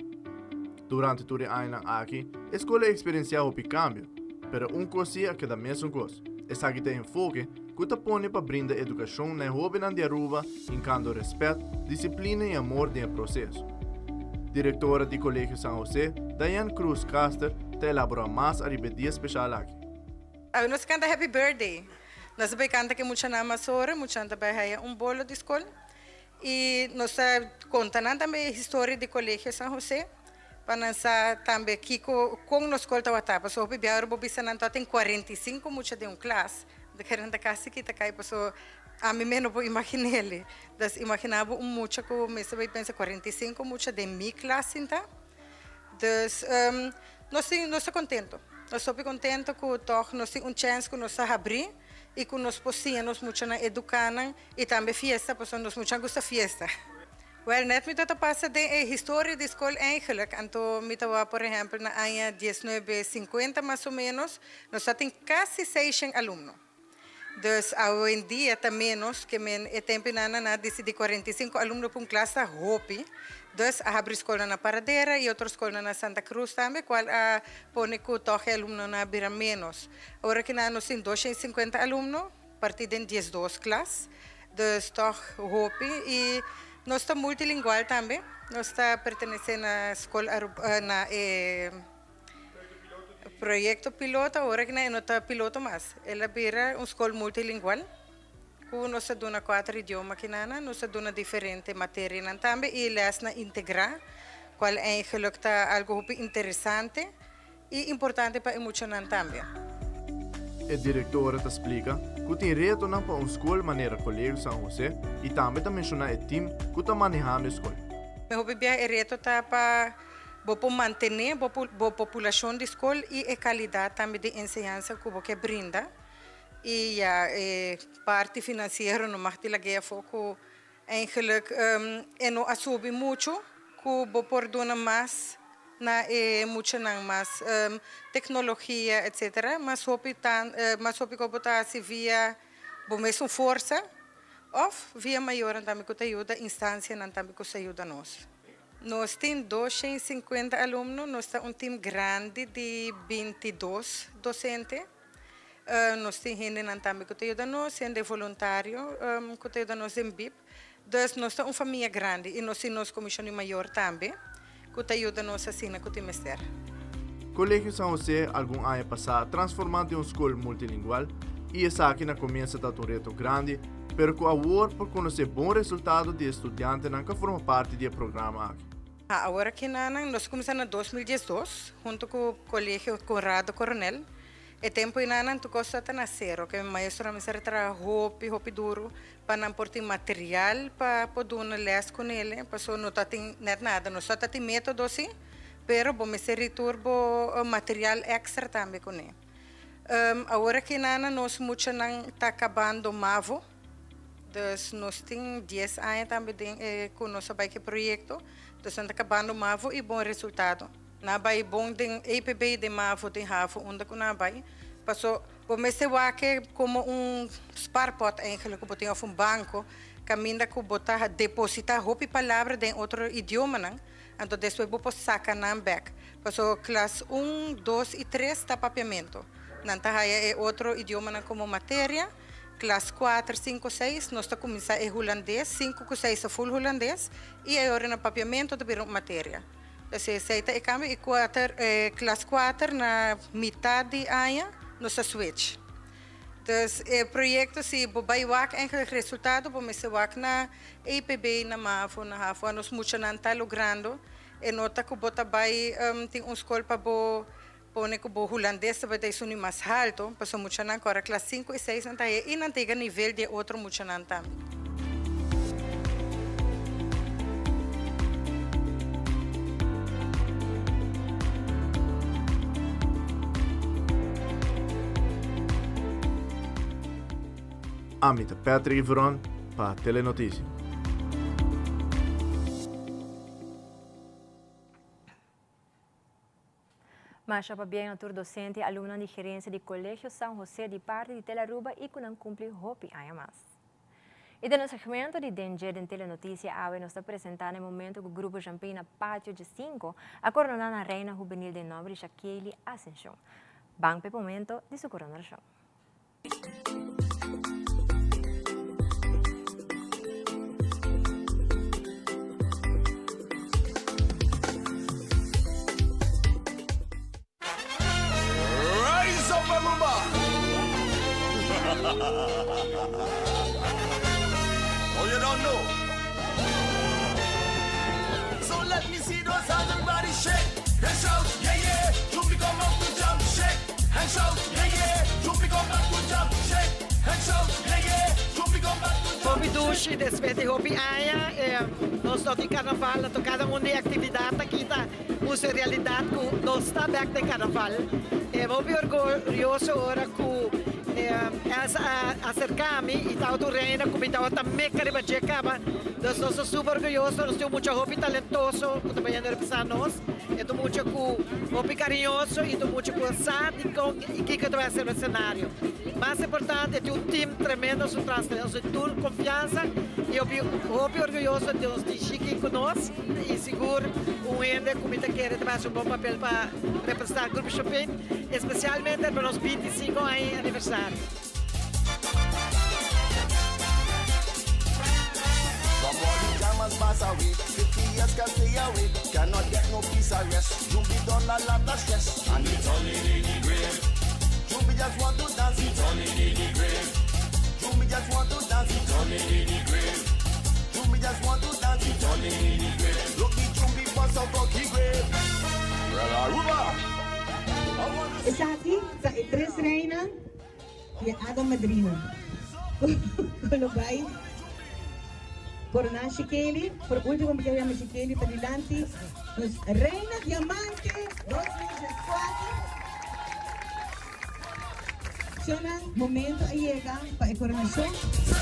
Speaker 7: Durante tur e añanan aki, e skol a eksperensiá hopi kambio. Pero un kos sí a keda mesun kos, esaki ta e enfoke ku ta pone pa brinda edukashon na e hóbennan di Aruba hinkando rèspèt, disiplina i amor den e proseso. Direktora di Kolegio San Jose, Diane Croes Caster, ta elaborá mas ariba e dia speshal aki.
Speaker 20: Awe nos a kanta Happy Birthday. Nos a bai kanta ku e muchanan mas ora, muchanan ta bai haya un bolo di skol. I nos a konta nan tambe e historia di Kolegio San Jose. Pa nan sa tambe kiko, kon nos skol tabata. Pasobra hopi bia ora bo bisa nan tabatin 45 mucha den un klas, bo ta kere nan ta kasi kita kai pasobra ami mes no por imagin'el. Dus imagina bo un mucha ku mester bai pensa 45 mucha den mi klas sinta. Dus nos tin, nos ta kontento. Nos ta hopi kontento ku tòg nos tin un chèns ku nos ta habrí i ku nos por siña nos muchanan eduká nan i tambe fiesta pasobra nos muchanan gusta fiesta. Wel, net mi ta pasa den e historia di skol eigenlijk, anto mi ta wak por ehempel na aña diesnuebe sinkuenta mas o menos, nos ta tin kasi seishen alumno. Dus awendia ta menos, ke men e tempunan nan a disidi 45 alumno pa un klas ta hopi. Dus a habri skolnan na Paradera i otro skolnan na Santa Cruz tambe, kual a pone ku tòg e alumnonan a bira menos. Ora ki nan nos tin 250 alumno, Partí den 12 klas, dus tòg hopi i nos ta multilingual tambe. Nos ta pertenesé na skol Aruba na e proyekto piloto, awor aki e no ta piloto mas, el a bira un skol multilingual ku nos ta duna kuater idioma akinana, nos ta duna diferente materianan tambe i lèsnan integrá, kual eigenlik ta algu hopi interesante. I importante pa e muchanan tambe.
Speaker 7: E direktora ta splika ku tin retonan pa un skol manera Kolegio San Jose i tambe ta menshoná e tim ku ta manehando e skol.
Speaker 20: Hopi bia e reto ta pa bo por mantené bo bo populashon di skol i e kalidat tambe di enseñansa ku bo ke brinda. I ya e parti finansiero no mag di lag'é afó ku Eigenlijk e no a subi muchu ku bo por duna mas na e muchanan, mas teknologia etcetera, mas hopi tan mas hopi ku bo ta hasi via bo mesun forsa òf via mayornan tambe ku ta yuda, instansianan tambe ku sa yuda nos. Nos tin 250 alumno, nos ta un tim grandi di 22 dosente. Nos tin hendenan tambe ku ta yuda nos, hende voluntario ku ta yuda nos den bib. Dus nos ta un famia grandi i nos tin nos komishon di mayor tambe ku ta yuda nos asina ku tin mester.
Speaker 7: Kolegio San Jose algun aña pasá a transformá den un skol multilingual i esaki na komienso tabata un reto grandi, pero ku awor por konosé bon resultado di e studiantenan ku a forma parti di e programa aki.
Speaker 20: Awor aki nan nos a kuminsá na 2012 huntu ku Kolegio Conrado Coronel. E tempu einan nan tur kos ta na sero, ke maestronan mester a traha hopi hopi duru pa nan por tin material pa por duna lès ku nele, pasobra no ta tin nèt nada. Nos ta tin método sí, pero bo mester ritur bo material èkstra tambe kuné. Awor akinan nos muchanan ta kabando mavo, dus nos tin dies aña tambe den e ku nos a bai ku e proyekto, dus nan ta kabando mavo i bon resultado. Nan a bai bon den EPB, den mavo, den havo, unda ku nan a bai. Paso bo mester wak e komo un spaarpot eigenlijk ku bo tin òf un banko kaminda ku bo ta depositá hopi palabra den otro idiomanan, anto despues bo por saka nan bèk. Paso klas un, dos i tres ta papiamentu. Nan ta haya e otro idiomanan komo materia. Klas kuater, sinku, seis nos ta kuminsá e hulandes, sinku ku seis ta ful hulandes i e ora na papiamentu ta bira un materia. Esei esei ta e kambio i kuater e klas kuater na mitad di aña nos ta switch. Dus e proyekto si bo bai wak eigenlijk resultado bo mester wak na EPB, na mavo, na havo a nos muchanan ta logrando e no ta ku bo ta bai tin un skol pa bo pone ku bo hulandes ta bai ta esun di mas halto pasobra muchanan ku ora klas sinku i seis nan ta haya i nan ta yega nivel di e otro muchanan tambe.
Speaker 7: Ami ta Patrick Veron pa Telenoticia.
Speaker 2: Masha pabien na tur docente y alumnonan di gerencia di Colegio San Jose di parti di Tele Aruba y cu nan cumpli hopi aña mas. Y den nos segmento di Den Dje den Telenoticia awe nos ta presenta na e momento cu Grupo Champagne na Patio Dje Cinco a corona na Reina Juvenil den nomber di Shakeily Ascension. Ban p'e momento di su coronashon.
Speaker 18: Rise up Aruba! oh, you don't know? So let me see those hands, everybody shake and shout, yeah, yeah. Jump, come up to jump, shake and shout, yeah, yeah. Jump, come back to jump, shake and shout, yeah, yeah. Jump, come back to jump.
Speaker 21: Hopi dushi, despues di hopi aña, nos no tin carnaval, anto cada un di e actividad aki ta Usa e realidat ku nos ta bèk den karnaval. E hopi orguyoso ora ku Elsa a aserká mi i tabata un reina ku mi tabata meka riba dje kaba. Dus nos ta super orguyoso, nos tin un mucha hopi talentoso ku ta bayendo representá nos. E ta un mucha ku hopi kariñoso i ta un mucha ku a sa dikon i kiko e ta bai hasi riba esenario. Mas importante e tin un team tremendo su tras, nos tin tur konfiansa i hopi hopi orguyoso di nos tin Shiki ku nos. I sigur un hende ku mi ta kere ta bai hasi un bon papel pa representá Grupo Chopin, espesialmente pa nos 25 aña aniversario.
Speaker 22: Esaki ta e tres reinan y e hada madrina cu lo bay corona Shikeli. Por ultimo mi kier yama Shikeli padilanti nos Reina Diamante 2014. Shownan, momento a yega pa e coronacion. Na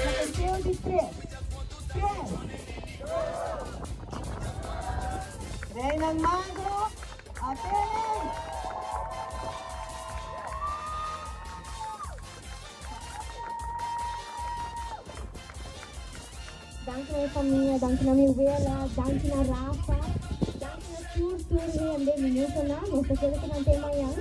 Speaker 22: conteo di tres, tres, dos, Reinan Magro, atenen!
Speaker 23: Danki na mi famia, danki na mi wela, danki na Rafa, danki na tur tur hende, mi no sa nan, nos ta kere ku nan te mañan,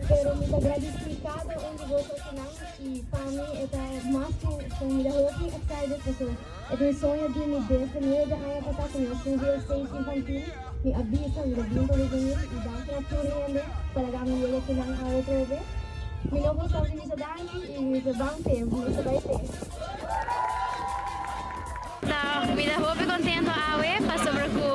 Speaker 23: pero mi ta gradisí kada un di boso akinan i pa mi e ta mas ku ku mi ta hopi excited paso e ta un soño di mi desde nuebe aña pasá ku mi a subi e stage infantil, mi a bisa mi ta bin pa juvenil i danki na tur hende pa laga mi yega akinan awe atrobe. Mi no por stop di bisa danki i mi ta ban p'e, mi ta bai p'e.
Speaker 19: Mi ta hopi contento awe pasobra cu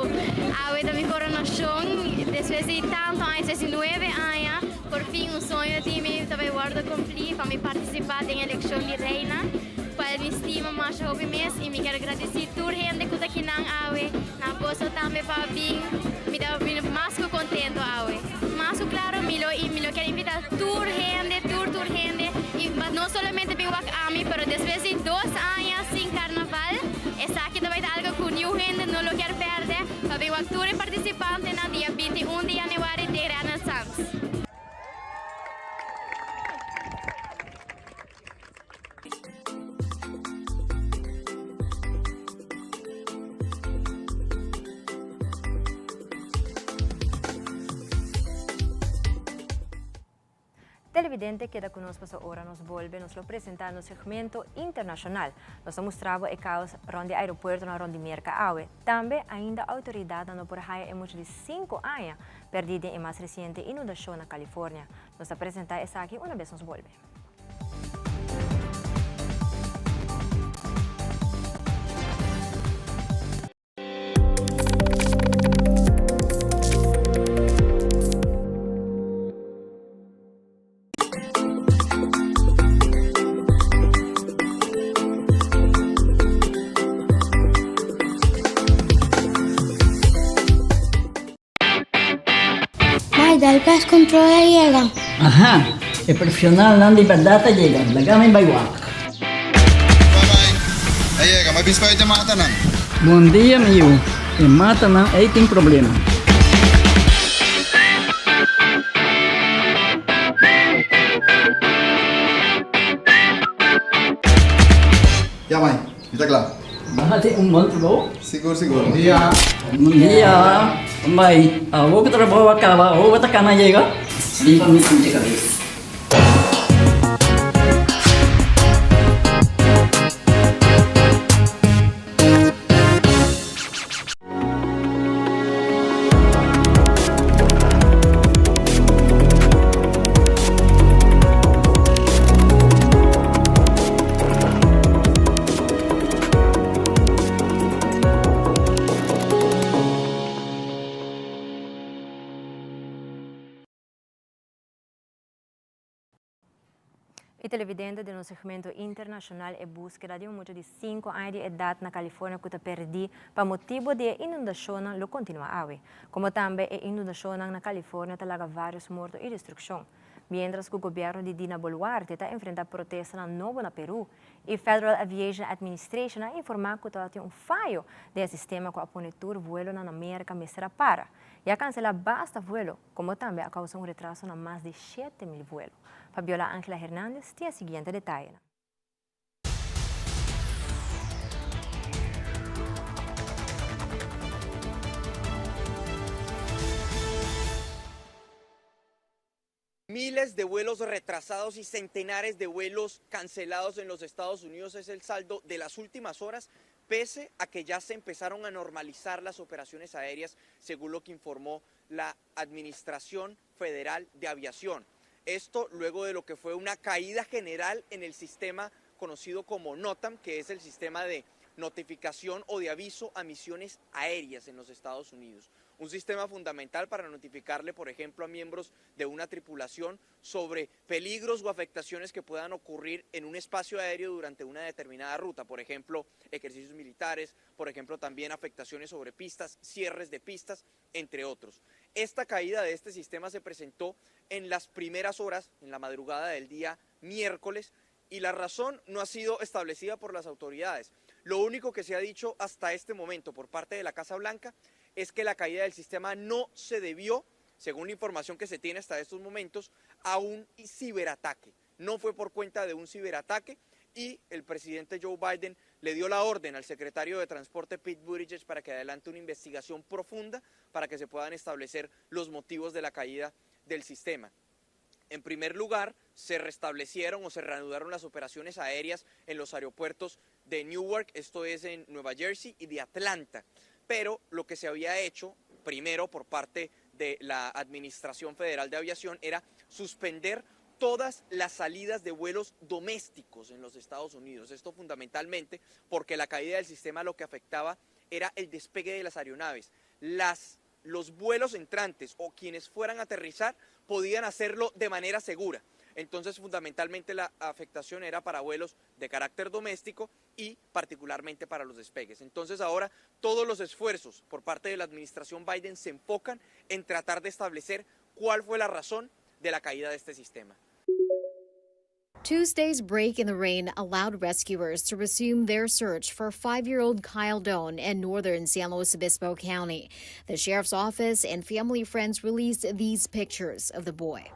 Speaker 19: awe ta mi coronacion despues di tanto aña, despues di nuebe aña por fin un soño di mi ta bay wordo cumpli pa mi participa den eleccion di reina cual mi stima masha hopi mes y mi kier gradici tur hende cu ta kinan awe na boso tambe pa bin mi ta mas cu contento awe mas cu claro mi lo mi lo kier invita tur hende tur tur hende y no solamente bin wak ami pero despues di dos aña sin carnaval esaki ta bay ta algo cu niun hende no lo kier perde pa bin wak tur e participantenan dia 21 di januari den Renaissance.
Speaker 2: Televidente keda ku nos paso ora nos bolbe nos lo presenta nos segmento internacional. Nos ta mustra bo e caos rond di aeropuertonan rond di Merca awe. Tambe ainda autoridadnan no por haya e mucha di 5 aña perdi den e mas reciente inundacion na California. Nos ta presenta esaki una bes nos bolbe.
Speaker 23: Mai, dal pest control a yega.
Speaker 24: Aha, e profesionalnan di berdad a yega, laga mi bai wak.
Speaker 25: A yega, ma bispa e matanan.
Speaker 24: Bon dia mi yu, e matanan ei tin problema.
Speaker 25: Ya mai, mi ta kla.
Speaker 24: Bo tin un bon trabou?
Speaker 25: Sigur, sigur. Bon dia.
Speaker 24: Bon dia. Bai, awor ku trabou a kaba, awor bo ta kana yega? Bin pa mi sinti kabes.
Speaker 2: E televidente den nos segmento internacional e búskeda di un mucha di 5 aña di edad na California cu ta perdi pa motibo di e inundacionnan lo continua awe. Como tambe e inundacionnan na California ta laga varios morto y destruccion. Mientras cu gobierno di Dina Boluarte ta enfrenta protestanan nobo na Peru y Federal Aviation Administration a informa cu tabatin un fayo den e sistema cu a pone tur vuelonan na Merca mester a para y a cancela basta vuelo, como tambe a causa un retraso na mas di 7000 vuelo. Fabiola Angela Hernandez tin e siguiente detayenan.
Speaker 1: Miles de vuelos retrasados y centenares de vuelos cancelados en los Estados Unidos es el saldo de las últimas horas, pese a que ya se empezaron a normalizar las operaciones aéreas, según lo que informó la Administración Federal de Aviación. Esto luego de lo que fue una caída general en el sistema conocido como NOTAM, que es el sistema de notificación o de aviso a misiones aéreas en los Estados Unidos. Un sistema fundamental para notificarle, por ejemplo, a miembros de una tripulación sobre peligros o afectaciones que puedan ocurrir en un espacio aéreo durante una determinada ruta, por ejemplo, ejercicios militares, por ejemplo, también afectaciones sobre pistas, cierres de pistas, entre otros. Esta caída de este sistema se presentó en las primeras horas, en la madrugada del día miércoles, y la razón no ha sido establecida por las autoridades. Lo único que se ha dicho hasta este momento por parte de la Casa Blanca es que la caída del sistema no se debió, según la información que se tiene hasta estos momentos, a un ciberataque. No fue por cuenta de un ciberataque y el presidente Joe Biden le dio la orden al secretario de Transporte Pete Buttigieg para que adelante una investigación profunda para que se puedan establecer los motivos de la caída del sistema. En primer lugar, se restablecieron o se reanudaron las operaciones aéreas en los aeropuertos de Newark, esto es en Nueva Jersey, y de Atlanta. Pero lo que se había hecho primero por parte de la Administración Federal de Aviación era suspender todas las salidas de vuelos domésticos en los Estados Unidos. Esto fundamentalmente porque la caída del sistema lo que afectaba era el despegue de las aeronaves. Las, los vuelos entrantes o quienes fueran a aterrizar podían hacerlo de manera segura. Entonces, fundamentalmente la afectación era para vuelos de carácter doméstico y particularmente para los despegues. Entonces, ahora todos los esfuerzos por parte de la administración Biden se enfocan en tratar de establecer cuál fue la razón de la caída de este sistema.
Speaker 3: Tuesday's break in the rain allowed rescuers to resume their search for five year old Kyle Doan in northern San Luis Obispo County. The sheriff's office and family friends released these pictures of the boy.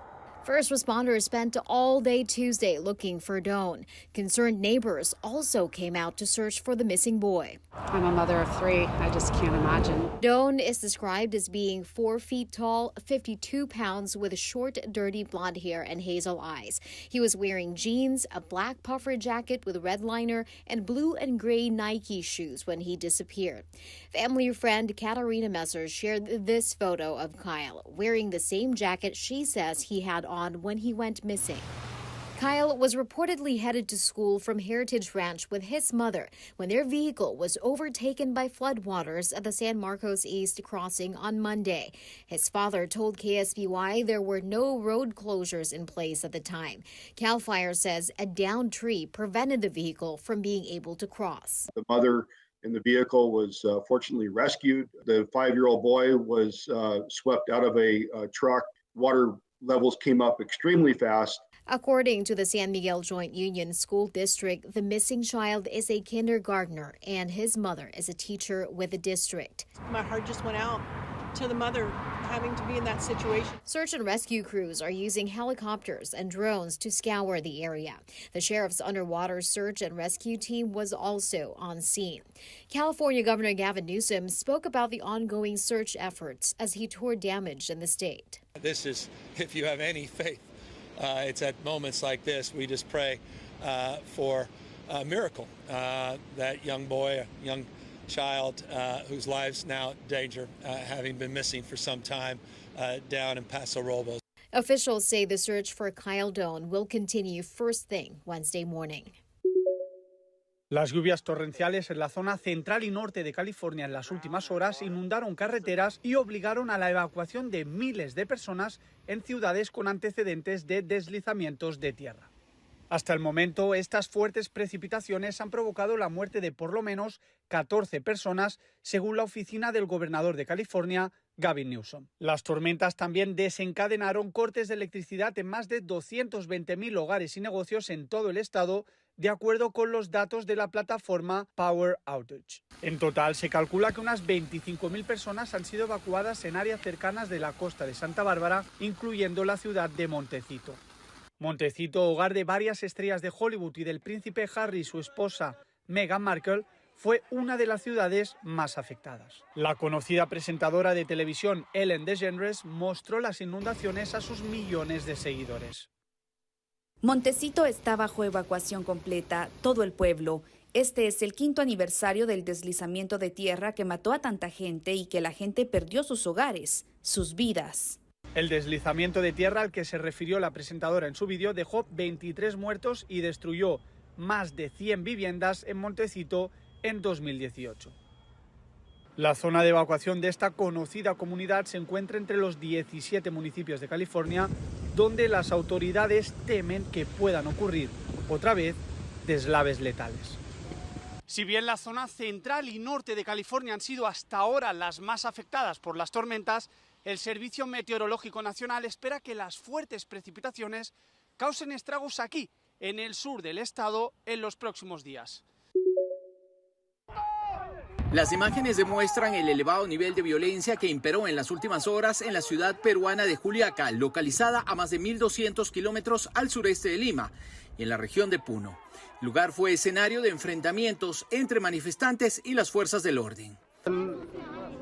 Speaker 3: First responders spent all day Tuesday looking for Doan. Concerned neighbors also came out to search for the missing boy.
Speaker 4: I'm a mother of three. I just can't imagine.
Speaker 3: Doan is described as being four feet tall, 52 pounds, with short, dirty blonde hair and hazel eyes. He was wearing jeans, a black puffer jacket with red liner, and blue and gray Nike shoes when he disappeared. Family friend Katarina Messer shared this photo of Kyle wearing the same jacket she says he had on when he went missing. Kyle was reportedly headed to school from Heritage Ranch with his mother when their vehicle was overtaken by floodwaters at the San Marcos East crossing on Monday. His father told KSBY there were no road closures in place at the time. CAL FIRE says a downed tree prevented the vehicle from being able to cross.
Speaker 5: The mother in the vehicle was uh, fortunately rescued. The five year old boy was uh, swept out of a, a truck. Water levels came up extremely fast.
Speaker 3: According to the San Miguel Joint Union School District, the missing child is a kindergartner and his mother is a teacher with the district.
Speaker 6: My heart just went out to the mother. having to be in that situation.
Speaker 3: Search and rescue crews are using helicopters and drones to scour the area. The sheriff's underwater search and rescue team was also on scene. California Governor Gavin Newsom spoke about the ongoing search efforts as he toured damage in the state.
Speaker 8: This is, if you have any faith, uh, it's at moments like this we just pray uh, for a miracle. Uh, that young boy, young child uh, whose life's now in danger, uh, having been missing for some time uh, down in Paso Robles.
Speaker 3: Officials say the search for Kyle Doan will continue first thing Wednesday morning.
Speaker 9: Las lluvias torrenciales en la zona central y norte de California en las últimas horas inundaron carreteras y obligaron a la evacuación de miles de personas en ciudades con antecedentes de deslizamientos de tierra. Hasta el momento, estas fuertes precipitaciones han provocado la muerte de por lo menos 14 personas, según la oficina del gobernador de California, Gavin Newsom. Las tormentas también desencadenaron cortes de electricidad en más de 220.000 hogares y negocios en todo el estado, de acuerdo con los datos de la plataforma Power Outage. En total, se calcula que unas 25.000 personas han sido evacuadas en áreas cercanas de la costa de Santa Bárbara, incluyendo la ciudad de Montecito. Montecito, hogar de varias estrellas de Hollywood y del príncipe Harry y su esposa Meghan Markle, fue una de las ciudades más afectadas. La conocida presentadora de televisión Ellen DeGeneres mostró las inundaciones a sus millones de seguidores.
Speaker 10: Montecito está bajo evacuación completa, todo el pueblo. Este es el quinto aniversario del deslizamiento de tierra que mató a tanta gente y que la gente perdió sus hogares, sus vidas.
Speaker 9: El deslizamiento de tierra al que se refirió la presentadora en su vídeo dejó 23 muertos y destruyó más de 100 viviendas en Montecito en 2018. La zona de evacuación de esta conocida comunidad se encuentra entre los 17 municipios de California donde las autoridades temen que puedan ocurrir otra vez deslaves letales. Si bien la zona central y norte de California han sido hasta ahora las más afectadas por las tormentas, el Servicio Meteorológico Nacional espera que las fuertes precipitaciones causen estragos aquí, en el sur del estado, en los próximos días.
Speaker 12: Las imágenes demuestran el elevado nivel de violencia que imperó en las últimas horas en la ciudad peruana de Juliaca, localizada a más de 1.200 kilómetros al sureste de Lima y en la región de Puno. El lugar fue escenario de enfrentamientos entre manifestantes y las fuerzas del orden.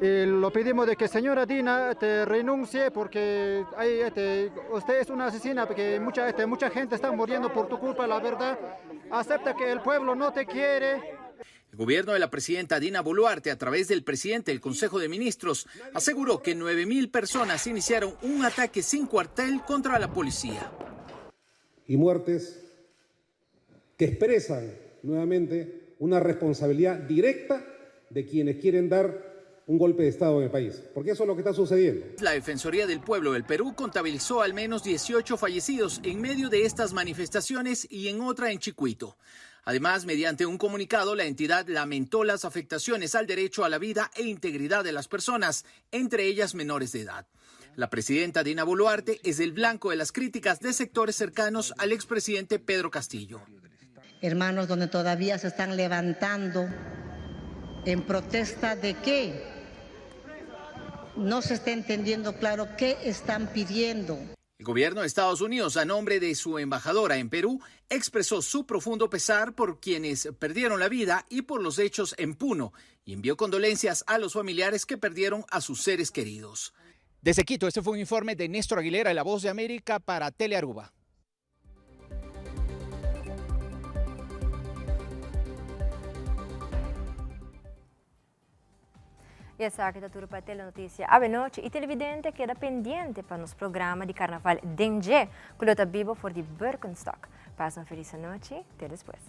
Speaker 26: Y lo pedimos de que señora Dina te renuncie porque hay, este, usted es una asesina, porque mucha, este, mucha gente está muriendo por tu culpa, la verdad. Acepta que el pueblo no te quiere.
Speaker 12: El gobierno de la presidenta Dina Boluarte, a través del presidente del Consejo de Ministros, aseguró que 9.000 personas iniciaron un ataque sin cuartel contra la policía.
Speaker 27: Y muertes que expresan nuevamente una responsabilidad directa de quienes quieren dar un golpe de Estado en el país, porque eso es lo que está sucediendo.
Speaker 12: La Defensoría del Pueblo del Perú contabilizó al menos 18 fallecidos en medio de estas manifestaciones y en otra en Chicuito. Además, mediante un comunicado, la entidad lamentó las afectaciones al derecho a la vida e integridad de las personas, entre ellas menores de edad. La presidenta Dina Boluarte es el blanco de las críticas de sectores cercanos al expresidente Pedro Castillo.
Speaker 28: Hermanos, donde todavía se están levantando en protesta de qué no se está entendiendo claro qué están pidiendo.
Speaker 12: El gobierno de Estados Unidos, a nombre de su embajadora en Perú, expresó su profundo pesar por quienes perdieron la vida y por los hechos en Puno y envió condolencias a los familiares que perdieron a sus seres queridos. Desde Quito, este fue un informe de Néstor Aguilera de La Voz de América para Telearuba.
Speaker 2: Y esaki ta tur pa Telenoticia Avenochi y televidente keda pendiente pa nos programa di Carnaval den dje, cu lo ta bibo for di Birkenstock. Pasa un feliz anochi, te despues.